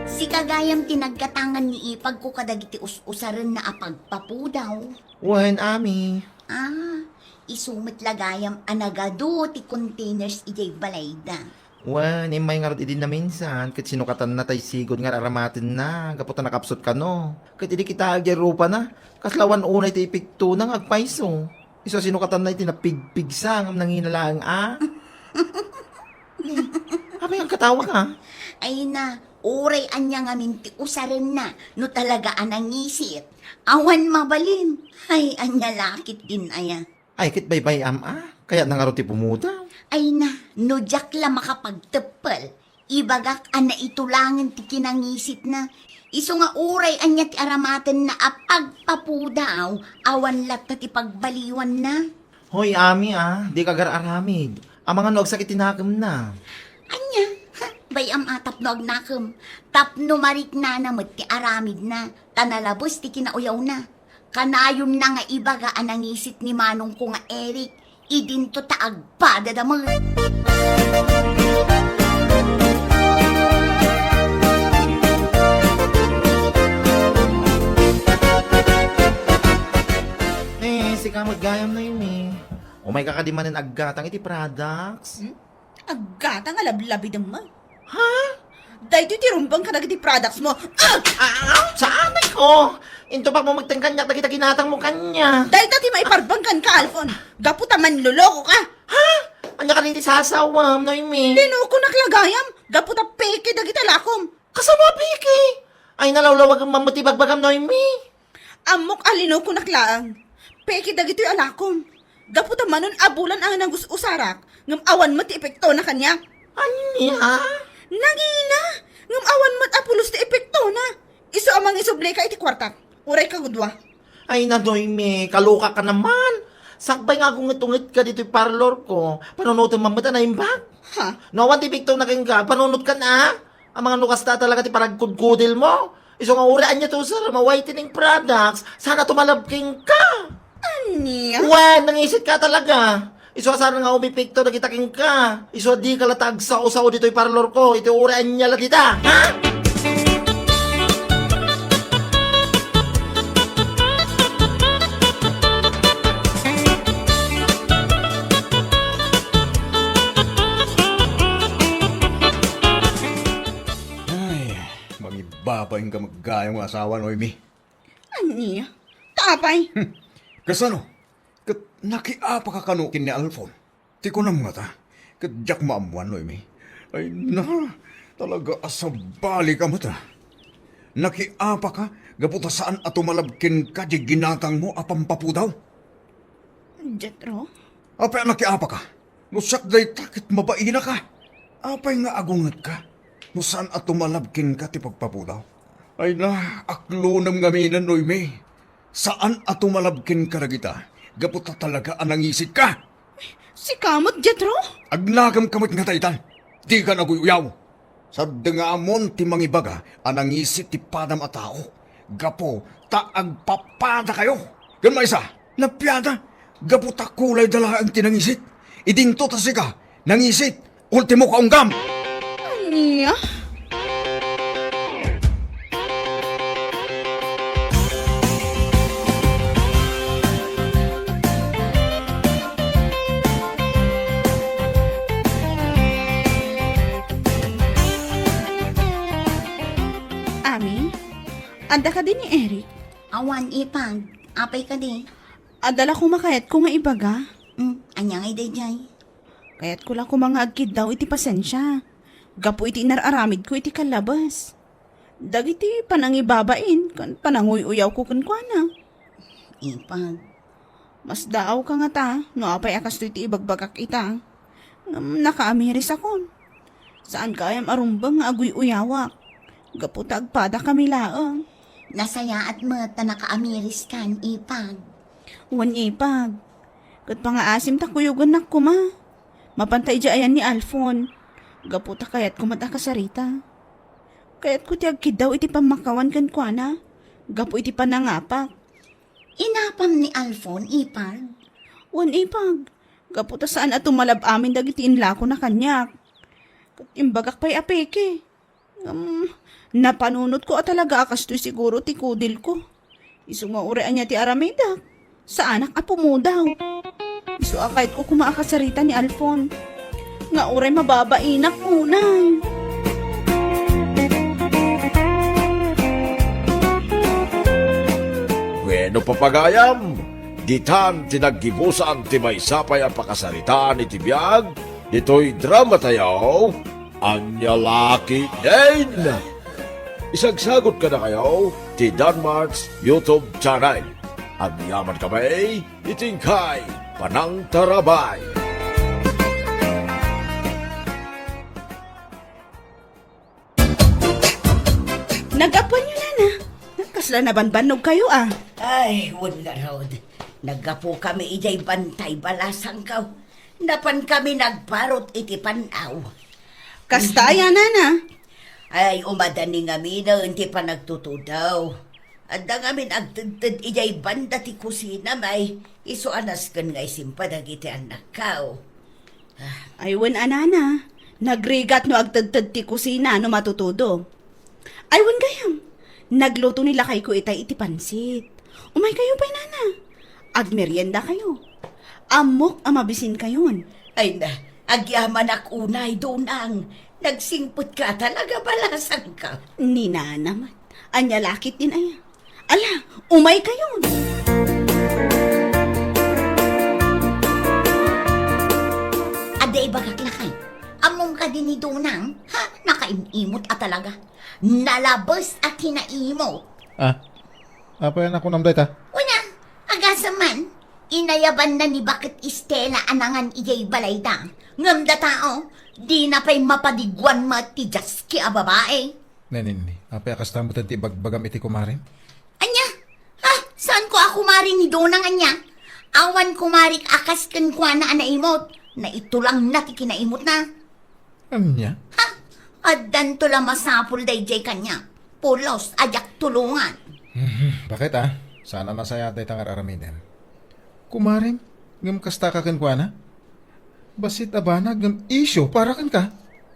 Sika gayam ti naggatangan ni ipagko kadagiti us-usarenna a pagpapudaw. Wen, Ami. Ah, isu met la gayam a nagadu ti containers idiay balayda. Wen, immay ngarud idi naminsan, ket sinukatanna tay sigud nga ar-aramatenna, gapu ta nakapsut kano. Ket idi kitaek diay rupana, kasla awan unay ti epektona nga agpayso. Isu a sinukatanna iti napigpigsa ngem nangina laeng a. Apay agkatawaka? Ay na, uray ania ngamin ti usarenna, no talaga a nangisit. Awan mabalin. Ay, ania la ketdin aya. Ay, ket baybay-am a, kayatna ngarud ti pumudaw. Ay na, no diak la makapagteppel, ibagak a naitulangen ti kinangisitna. Isu nga uray ania ti aramatenna a pagpapudaw, awan latta ti pagbaliwanna. Hoy, Ami a, dika agar-aramid. Amangan no agsakit ti nakemna. Ania? Ha, bay-am a tapno agnakem. Tapno mariknana met ti aramidna, ta nalabes ti kinauyawna. Kanayonna nga ibaga a nangisit ni manongko nga Eric, idinto ta agpadada met. Eh, sika met gayam, Noemi. Umayka kadi manen aggatang iti products? Hmm? Aggatang a lablabidem met. Ha? Daytoy ti rumbeng kadagiti products mo. Ah! Ah, saan ko? Intupakmo met kaniak dagita ginatangmo kaniak. Dayta ti maiparbeng kenka, Alfon. Gapu ta manloloko ka. Ha? Ania kadi ti sasawam, Noemi? Linukonak la gayam. Gapu ta peke dagita lakom. Kasano a peke? Ay, nalawlawagem man met ti bagbagam, Noemi. Ammok a linukonak laeng. Peke dagitoy a lakom. Gapu ta manon a bulan a nagus-usarak, ngem awan met ti epektona kaniak. Ania? Nangina, ngem awan met a pulos ti epektona. Isu a mangisublika iti kuartak. Uray kagudua. Ay, na, Noemi, kalokaka naman. Sakbay nga agunget-ungetka ditoy parlor ko, panunotem man met a naimbag. Ha? No awan ti epektona kenka, panunotkan a. Amangan no kasta talaga ti panagkudkudilmo. Isu nga uray ania ti usarem a whitening products, saan a tumalab kenka. Ania? Wen, nangisitka talaga. Isu a saan nga umepekto dagita kenka. Isu a dika latta agsao-sao ditoy parlor ko. Iti uray ania la dita, ha? Ay, mangibabain ka met gayam nga asawa, Noemi. Ania? Ta apay? Hmm. Kasano? Ket nakiapaka kano ken ni Alfon? Ti kunam ngata, ket diak maammuan, Noemi. Ay na, talaga a sabali ka met a. Nakiapaka gapu ta saan a tumalab kenka diay ginatangmo a pampapudaw? Jetro? Apay a nakiapaka? No siak dayta ket mabainaka. Apay nga agungetka no saan a tumalab kenka ti pagpapudaw? Ay na, aklonem ngaminen, Noemi. Saan a tumalab kenka dagita gapu ta talaga a nangisitka. Sika met, Jethro? Agnakem ka met ngata itan. Dika aguy-uyaw. Sadde nga ammom ti mangibaga a nangisit ti padam a tao gapu ta agpapadakayo. Ken maysa, napiada gapu ta kulayda laeng ti nangisit. Idinto ta sika nangisit, ultimo kaunggam. Ania? Ami, adda kadi ni Eric? Awan, Ipag. Apay kadi? Adda la koma kayatko nga ibaga. Mm, ania ngay daydiay? Kayatko la koma nga agkiddaw iti pasensia gapu iti inar-aramidko iti kallabes. Dagiti panangibabain ken pananguy-uyawko kenkuana. Ipag. Masdaawka ngata no apay a kastoy ti ibagbagak ita. Ngem nakaamirisakon. Saanka gayam a rumbeng nga aguy-uyawak gapu ta agpadakami laeng. Nasayaat met ta nakaamiriskan, Ipag. Wen, Ipag. Ket pangaasim ta kuyogennak koma. Mapanta idiay ayan ni Alfon. Gapu ta kayatko met a kasarita. Kayatko ti agkiddaw iti pammakawan kenkuana gapu iti panangapak. Inapam ni Alfon, Ipag? Wen, Ipag. Gapu ta saan a tumalab amin dagiti inlakona kaniak. Ket imbagak pay a peke. Ngem, napanunotko a talaga a kastoy siguro ti kudilko. Isu nga uray ania ti aramidek, saanak a pumudaw. Isu a kayatko koma a kasarita ni Alfon. Nga uray mababainak unay. Wenno, papagayam, ditan ti naggibusan ti maysa pay a pakasaritaan iti biag ditoy dramatayo. Ania la ketdin? Isagsagut kadakayo ti Danmart's YouTube channel. Agyamankami iti inkay panangtarabay. Naggapuanyo, Nana? Kasla nabanbannogkayo, a? Ay, wen ngarud. Naggapukami idiay bantay balasangko. Napankami nagparut iti pan-aw. Kasta aya, Nana? Ay, umadani ngaminen ti panagtutudaw. Adda ngamin agtedted idiay banda ti kusina, may isu a nasken nga isimpa dagiti annakko. Ay, wen a, Nana, nagrigat no agtedted ti kusina no matutudo. Ay, wen gayam, nagluto ni lakayko itay iti pansit. Umaykayo pay, Nana. Agmeriendakayo. Ammok a mabisinkayon. Ay na, agyamanak unay, Donang. Nagsingpetka talaga, balasangko. Ni Nana met. Ania la ketdin aya? Ala, umaykayon. Adda ibagak lakay. Ammom kadi ni Donang? Ha? Nakaim-imot a talaga. Nalabes a kinaimot. Ah, apay a nakunam dayta? Una, agasem man, inayabanna ni Baket Estela a nangan idiay balayda. Ngem data, o, dina pay mapadiguan met ti jaski a babai. Nenenni, apay a kasta met ti ibagbagam iti kumarim? Ania? Ha? Saanko a kumari ni Donang ania? Awan kumarik a kas kenkuana a naimot. Naitulangna ti kinaimotna. Ania? Ha? Addanto la masapul daydiay kaniak. Pulos a diak tulongan. Mhm, baket a? Saan a nasayaat dayta nga ar-aramidem. Kumarim, ngem kastaka kenkuana? Bassit a banag ngem isyu para kenka.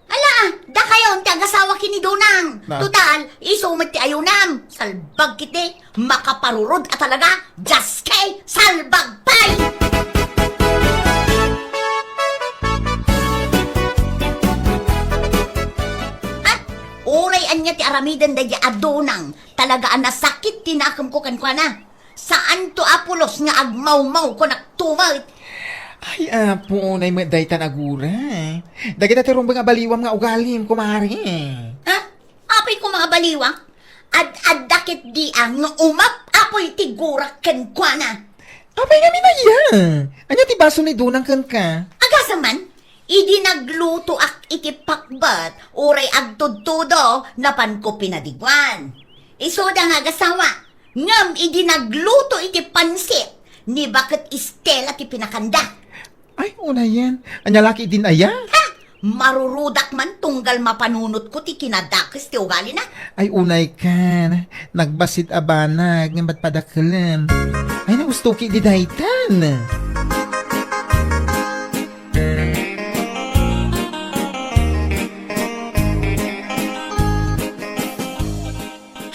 Ala, dakayon ti agasawa ken ni Donang. Na- Total, isu met ti ayunam. Salbag ketdi, makaparurod a talaga. Jaski, salbag pay! Ha? Uray ania ti aramiden daydiay a Donang, talaga a nasakit ti nakemko kenkuana. Saanto a pulos nga agmawmawko naktumet. Ay, apo, unay met daytan agura. Dagita ti rumbeng a baliwam nga ugalim, kumare. Ha? Apay koma a baliwak? Ad-adda ketdi a nga umap-apoy ti gurak kenkuana. Apay ngamin aya? Ania ti basol ni Donang kenka? Agasem man, idi naglutoak iti pakbat, uray agtudtudo, napanko pinadiguan. Isuda nga agasawa, ngem idi nagluto iti pansit, ni Baket Estela ti pinakanda. Ay, unayen. Ania la ketdin aya? Ha? Marurudak man tunggal mapanunotko ti kinadakes ti ugalina. Ay, unay kan. Nagbassit a banag ngem padpadakelem. Ay, nagusto ketdi daytan.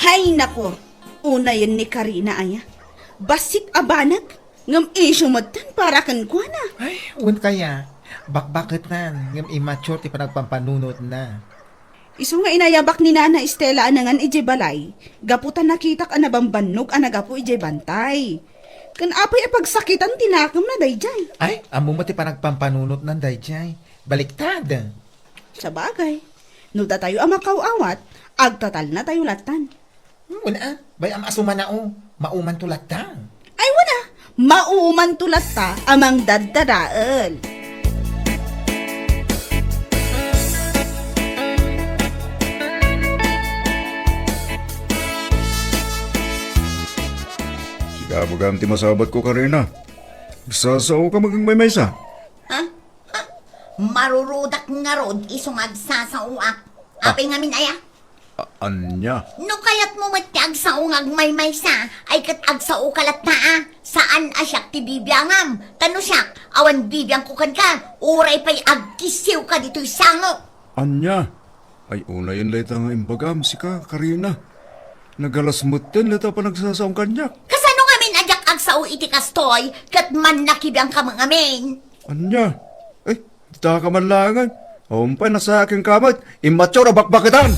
Hay nako, unayen ni Karina aya. Bassit a banag, ngem isyu metten para kenkuana. Ay, wen kaya, bakbaketan, ngem immature ti panagpampanunotna. Isu nga inayabak ni Nana Estela a nangan idiay balay, gapu ta nakitak a nabambannog a naggapu idiay bantay. Ken apay a pagsakitan ti nakemna daydiay? Ay, ammo met ti panagpampanunotnan daydiay. Baliktad. Sabagay, no datayo a makaw-awat, agtatalnatayo lattan. Hmm, wen a, bay-am a sumanao, maumanto latta. Ay, wen a, maumanto latta a mangdaddadael. Sika bagan ti masabatko, Karina. Agsasaoka met maymaysa. Ha? Ha? Marurudak ngarud isu nga agsasaoak. Ah. Apay ngamin aya? A-, ania? No kayatmo met ti agsao nga agmaymaysa, ay ket agsaoka latta a. Saan a siak ti bibiangam. Ta no siak, awan bibiangko kenka, uray pay agkissiwka ditoy sangok. Ania? Ay, unayen dayta nga imbagam, sika, Karina. Nagalas metten dayta panagsasaom kaniak. Kasano ngamin a diak agsao iti kastoy, ket mannakibiangka met ngamin? Ania? Ay, ditaka man laengen. Awan pay nasayaat kenka met, immature a bakbaketan!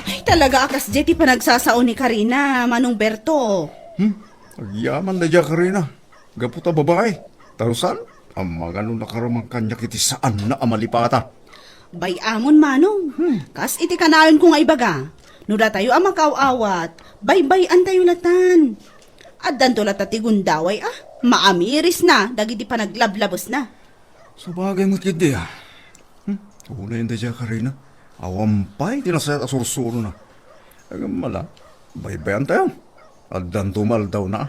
Ay, talaga a kasdiay ti panagsasao ni Karina, Manong Berto. Hmm? Agyaman daydiay a Karina. Gapu ta babai. Ta no saan, amangan no nakaraman kaniak iti saanna a malipata. Bay-amon, Manong. Hmm. Kas iti kanayonko nga ibaga, no datayo a makaw-awat, baybay-antayo latan. Addanto latta ti gundaway a maamirisna dagiti panaglablabesna. Sabagay met ketdi a. Hmm? Unayen daydiay a Karina. Awan pay ti nasayaat a sursurona. Ngem ala, baybay-antayo. Addanto met aldawna.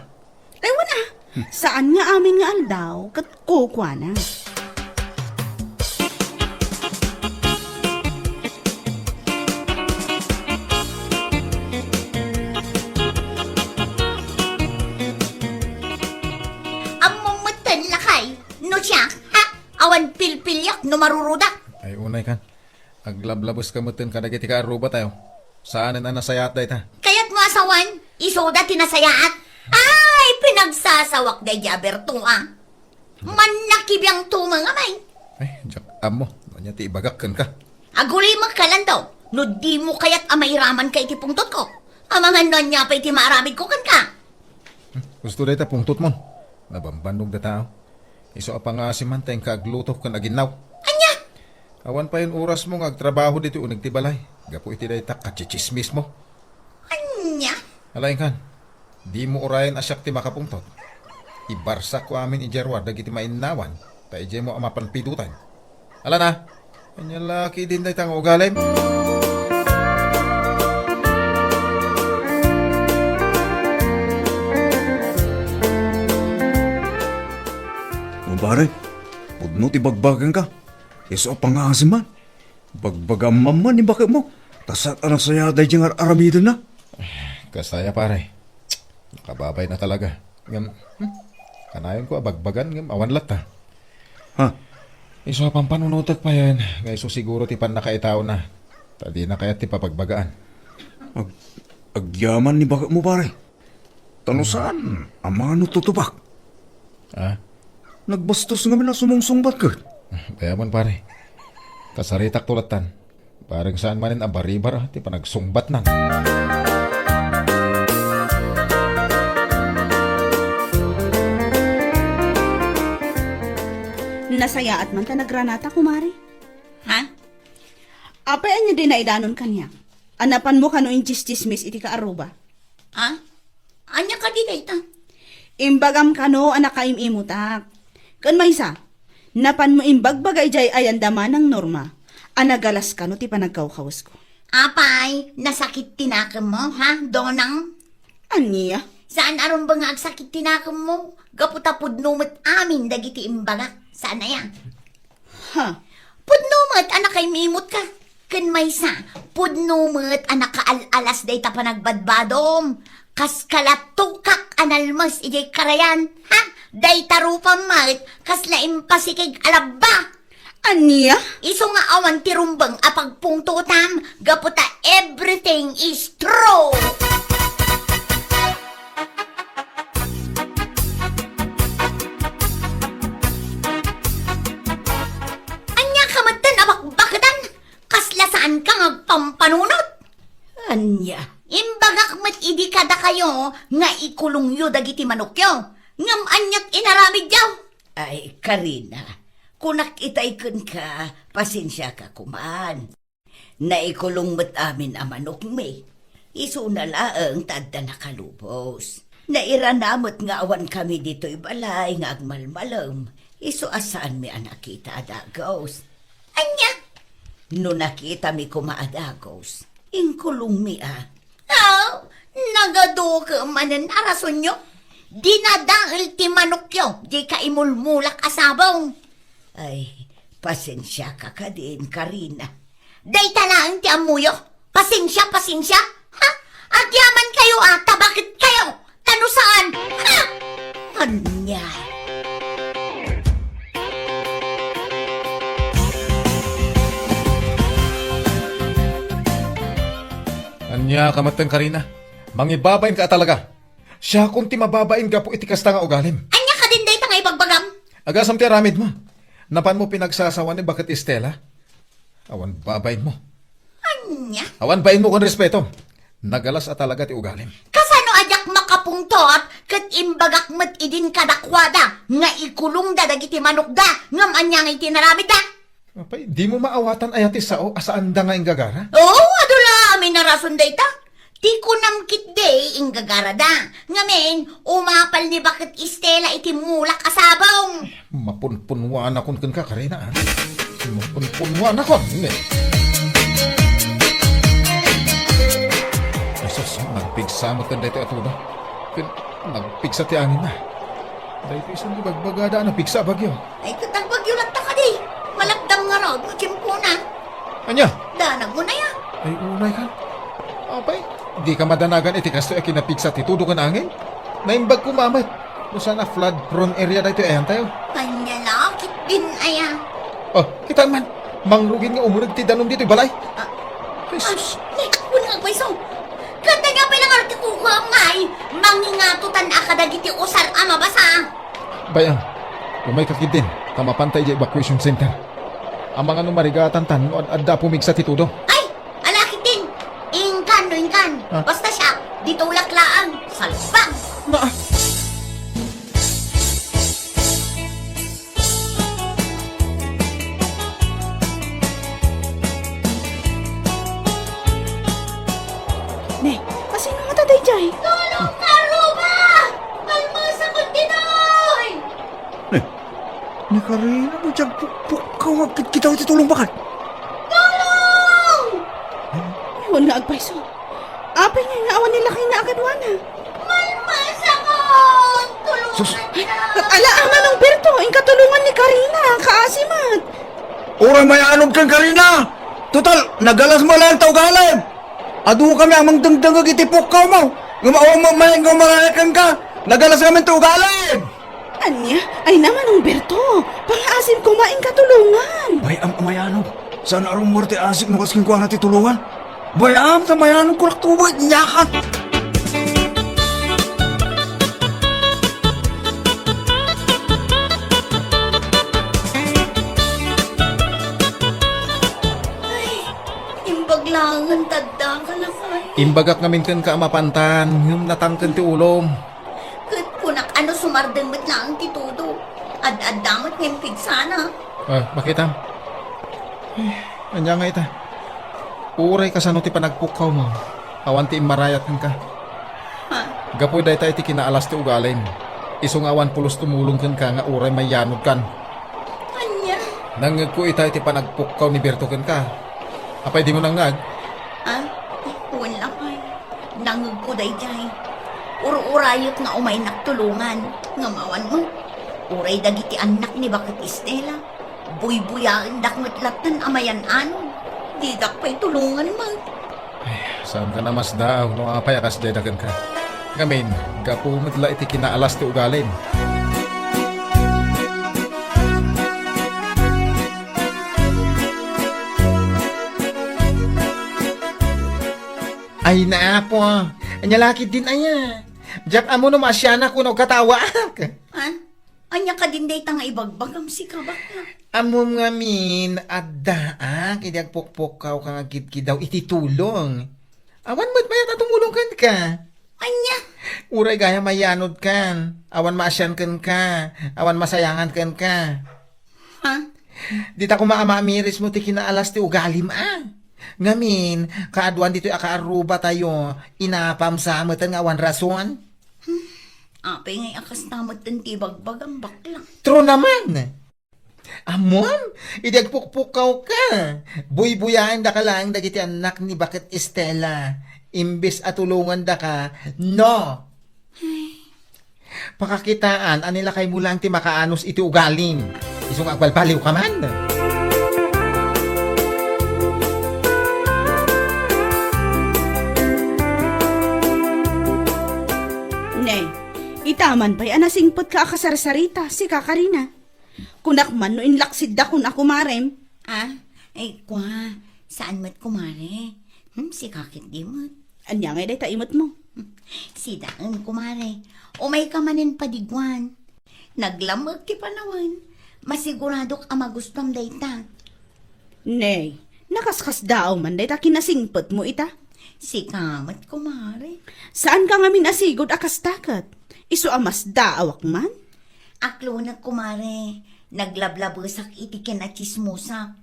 Ay, wen a. Saan nga amin nga aldaw ket kukuana. Ammom metten, lakay, no siak, ha? Awan pilpiliak no marurudak. Ay, unay kan. Aglablabeska metten kadagiti kaarrubatayo. Saanen a nasayaat dayta. Kayatmo a sawen, isuda ti nasayaat. Ay, pinagsasawak daydiay a Berto a. Mannakibiangto met ngamin. Ay, diak ammo no ania ti ibagak kenka. Agulimek ka lanto, no dimo kayat a mairamanka iti pungtotko. Amangan no ania pay ti maaramidko kenka. Hmm, husto dayta pungtotmon. Nabambannog dayta a. Isu a pangngaasim man ta inka agluto ken aginnaw. Ania? Awan payen orasmo nga agtrabaho ditoy uneg ti balay. Gapu iti dayta a katsitsismismo. Ania? Ala, inkan, dimo urayen a siak ti makapungtot. Ibarsakko amin idiay ruar dagiti mainnawan, ta idiaymo a mapan pidotan. Ala na, ania la ketdin dayta nga ugalim? Kumpare, pudno ti bagbaganka. Isu a pangngaasim man. Bagbagam man ni baketmo. Ta saan a nasayaat daydiay nga ar-aramidenna. Kasta aya, pare. Nakababay na talaga. Ngem, hmm, kanayonko a bagbagan, ngem awan latta. Ha? Isu a pampanunotek payen, nga isu siguro ti pannakaitaona. Ta dina kayat ti papagbagaan. Ag-, agyaman ni baketmo, pare. Ta no saan, amangan no tutubak. Ah? Nagbastos ngamin a sumungsungbat ket. Bay-amon, pare. Kasaritakto lattan. Bareng saan manen a baribar, ah, ti panagsungbatnan. Nasayaat man ta nagranata, kumare. Ha? Apay ania ti naidanon kaniak? A napanmo kano intsistsismis iti kaarruba? Ha? Ania kadi dayta? Imbagam kano a nakaim-imutak. Ken maysa, napanmo imbagbaga idiay ayanda manang Norma a nagalas kano ti panagkawkawesko. Apay, nasakit ti nakemmo, ha, Donang? Ania? Saan a rumbeng nga agsakit ti nakemmo? Gapu ta pudno met amin dagiti imbagak. Saan aya? Ha? Pudno met a nakaimimotka. Ken maysa, pudno met a nakaal-alas dayta panagbadbadom. Kas kalatukak a nalmes idiay karayan. Ha? Dayta rupam met, kasla impasikeg a labba. Ania? Isu nga awan ti rumbeng a pagpungtotam, gapu ta everything is true. Ania ka metten a bakbaketan? Kasla saanka nga agpampanunot? Ania? Imbagak met idi kadakayo nga ikulongyo dagiti manokyo. Ngem aniat inaramidyo? Ay, Karina, kunak itay kenka, pasensiaka koman. Naikulong met amin a manokmi. Isuna laeng ta adda nakalubos. Nairana met nga awan kami ditoy balay nga agmalmalem. Isu a saanmi a nakita a dagus. Ania? No nakitami koma a dagus, inkulongmi a. Aw, nagadukem manen a rasonyo? Dinadael ti manokyo, di kaimulmulak a sabong. Ay, pasensiaka kadin, Karina. Dayta laeng ti ammoyo? Pasensia, pasensia? Ha? Agyaman kayo a, ta bakit kayo? Ta no saan? Ha? Ania? Ania ka metten, Karina? Mangibabain ka a talaga. Siakon ti mababain gapu iti kasta nga ugalim. Ania kadin dayta nga ibagbagam? Agasam ti aramidmo. Napanmo pinagsasawan ni baket Estela? Awan babainmo. Ania? Awan bainmo ken respeto. Nagalas a talaga ti ugalim. Kasano a diak makapungtot ket imbagak met idin kadakuada nga ikulongda dagiti manokda ngem ania nga iti inaramidda? Apay, dimo maawatan aya ti sao a saanda nga inggagara? Oo, adu la amin a rason dayta. Ti kunam ketdi, inggagarada. Ngamin, umapal ni baket Estela iti mulak a sabong. Mapunpunwanakon kenka, Karina, a. Mapunpunwanakon, ne. Jesus, nagpigsa met ken daytoy a tudo. Ken nagpigsa ti anginna. Daytoy isu ti bagbagada a napigsa a bagyo. Ay, ket agbagyo latta kadi. Malakdam ngarud no tiempona. Ania? Danag mo na ya. Ay, unay ka. Apay, di ka madanagan iti kastoy a kinapigsa ti tudo ken angin? Naimbag koma met. No saan a flood prone area daytoy ayantayo. Ania la, ket din aya. Oh, kitam man. Mangrugin nga umreg ti danum ditoy balay. Ah. Ay, sus. Ay, wen nga agpayso. Ket ania pay la ngarud ti kukuam ngay? Mangingatotan a kadagiti usar a mabasa. Bay-am, umayka ketdin, ta mapanta idiay evacuation center. Amangan no marigatantan no ad-adda a pumigsa ti tudo. Ay! Ala ketdin! Inkan no inkan! Ha? Basta siak, ditulak laeng! Salbag! Na- Ne, asino ngata daydiay? Tulong, Karuba! Malmasakon ditoy! Ne, ni Karina no diay agpukpukkaw nga agkitkitaw iti tulong baket. Tulong! Wen nga agpayso. Apay ngay nga awan ni lakayna a kaduana? Malmasakon! Tulungan! Sus! Ala, Manong Berto, inka tulongan ni Karina, kaasi met. Uray mayanodkan, Karina! Total, nagalas met laeng ta ugalim! Adukami a mangdengdengngeg iti pukkawmo, ngem awan met mayen nga umarayat kenka. Nagalas ngamin ti ugalim! Ania? Ay na, Manong Berto, pangaasim koma, inka tulongan. Bay-am a mayanod. Saan a rummuar ti asik no kas kenkuana ti tulongan. Bay-am ta mayanod, kunak tubo, iti niakan. Ay, imbag laeng ta adda ka lakay. Imbagak ngamin kenka a mapantan, ngem natangken ti ulom. Ket kunak a no sumardeng met laeng ti tudo. Ad-adda met nga impigsana. Ah, baket am? Eh, ania ngay ita? Uray kasano ti panagpukkawmo, awan ti immarayat kenka. Ha? Gapu dayta iti kinaalas ti ugalim. Isu nga awan pulos tumulong kenka nga uray mayanodkan. Ania? Nangngegko ita iti panagpukkaw ni Berto kenka. Apay dimo nangngeg? Ah, wen lakay. Nangngegko daydiay. Ur-urayek nga umaynak tulongan, ngem awan met. Uray dagiti annak ni Baket Estela, buybuyaendak met latten a mayan-anon. Didak pay tulongan met. Ay, saanka a masdaaw no apay a kasdiay da kenka. Ngamin, gapu met la iti kinaalas ti ugalim. Ay, naapo. Ania la ketdin aya? Diak ammo no maasianak wenno katawaak. Ha? Ania kadin dayta nga ibagbagam, sika, bakla? Ammom ngamin, addaak idi agpukpukkawka nga agkidkidaw iti tulong. Awan met mayat a tumulong kenka. Ania? Uray gayam mayanodkan. Awan maasian kenka. Awan masayangan kenka. Ha? Dita koma a maamirismo ti kinaalas ti ugalim, a? Ngamin, kaaduan ditoy a kaarrubatayo, inapam sa meten nga awan rason? Hmm, apay ngay a kasta meten ti ibagbagam, bakla? True naman! Ammom, idi agpukpukkawka, buybuyaendaka laeng dagiti annak ni Baket Estela, imbes a tulongandaka, no? Pakakitaan a ni lakaymo laeng ti makaanos iti ugalim. Isu nga agbalbaliwka man. Ne, ita man pay a nasingpetka a kasarsarita, sika, Karina. Kunak man no inlaksiddakon a kumarem. Ah, ay, kua, saan met, kumare? Hmm, sika ketdi met. Ania ngay dayta imetmo? Sidaen, kumare. Umayka manen padiguan. Naglamek ti panawen. Masiguradok a magustuam dayta. Nay, nakaskasdaaw man dayta kinasingpetmo ita. Sika met, kumare. Saanka ngamin a sigud a kasta ket? Isu a masdaawak man? Aklonek, kumare. Naglablabesak iti kinatsismosak.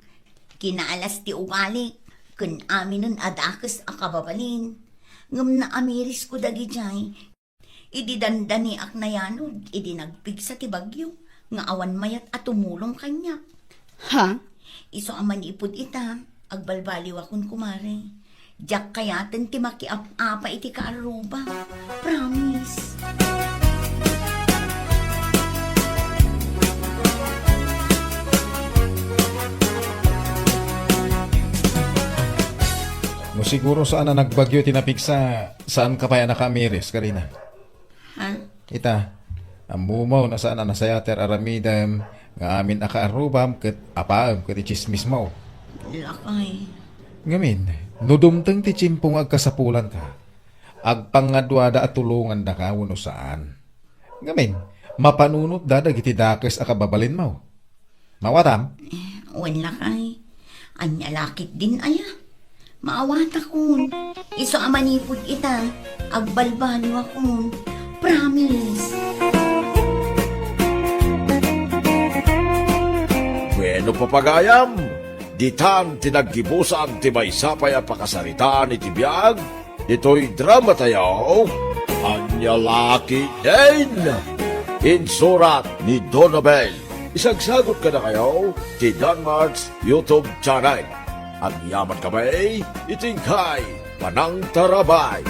Kinaalas ti ugalik ken aminen a dakes a kababalin. Ngem naamirisko dagidiay idi dandaniak nayanod idi nagpigsa ti bagyo nga awan mayat a tumulong kaniak. Ha? Isu a manipud ita, agbalbaliwakon, kumare. Diak kayaten ti makiap-apa iti kaarruba. Promise. No siguro saan a nagbagyo ti napigsa, saanka pay a nakaamiris, Karina? Ha? Ita, ammom no saan a nasayaat ti ar-aramidem nga amin a kaarrubam ket apaem ket itsismismo. Lakay. Ngamin, no dumteng ti tiempo nga agkasapulanka, agpangaduada a tulongandaka wenno saan. Ngamin, mapanunotda dagiti dakes a kababalinmo. Mawatam? Eh, wen lakay. Ania la ketdin aya? Maawatakon. Isu a manipud ita, agbalbaliwakon. Promise. Bueno, papagayam, ditan ti naggibusan ti maysa pay a pakasaritaan iti biag ditoy dramatayo, Ania la ketdin? Insurat ni Donabel. Isagsagut kadakayo ti Danmart's YouTube channel. Agyaman kami iti inkay panangtarabay.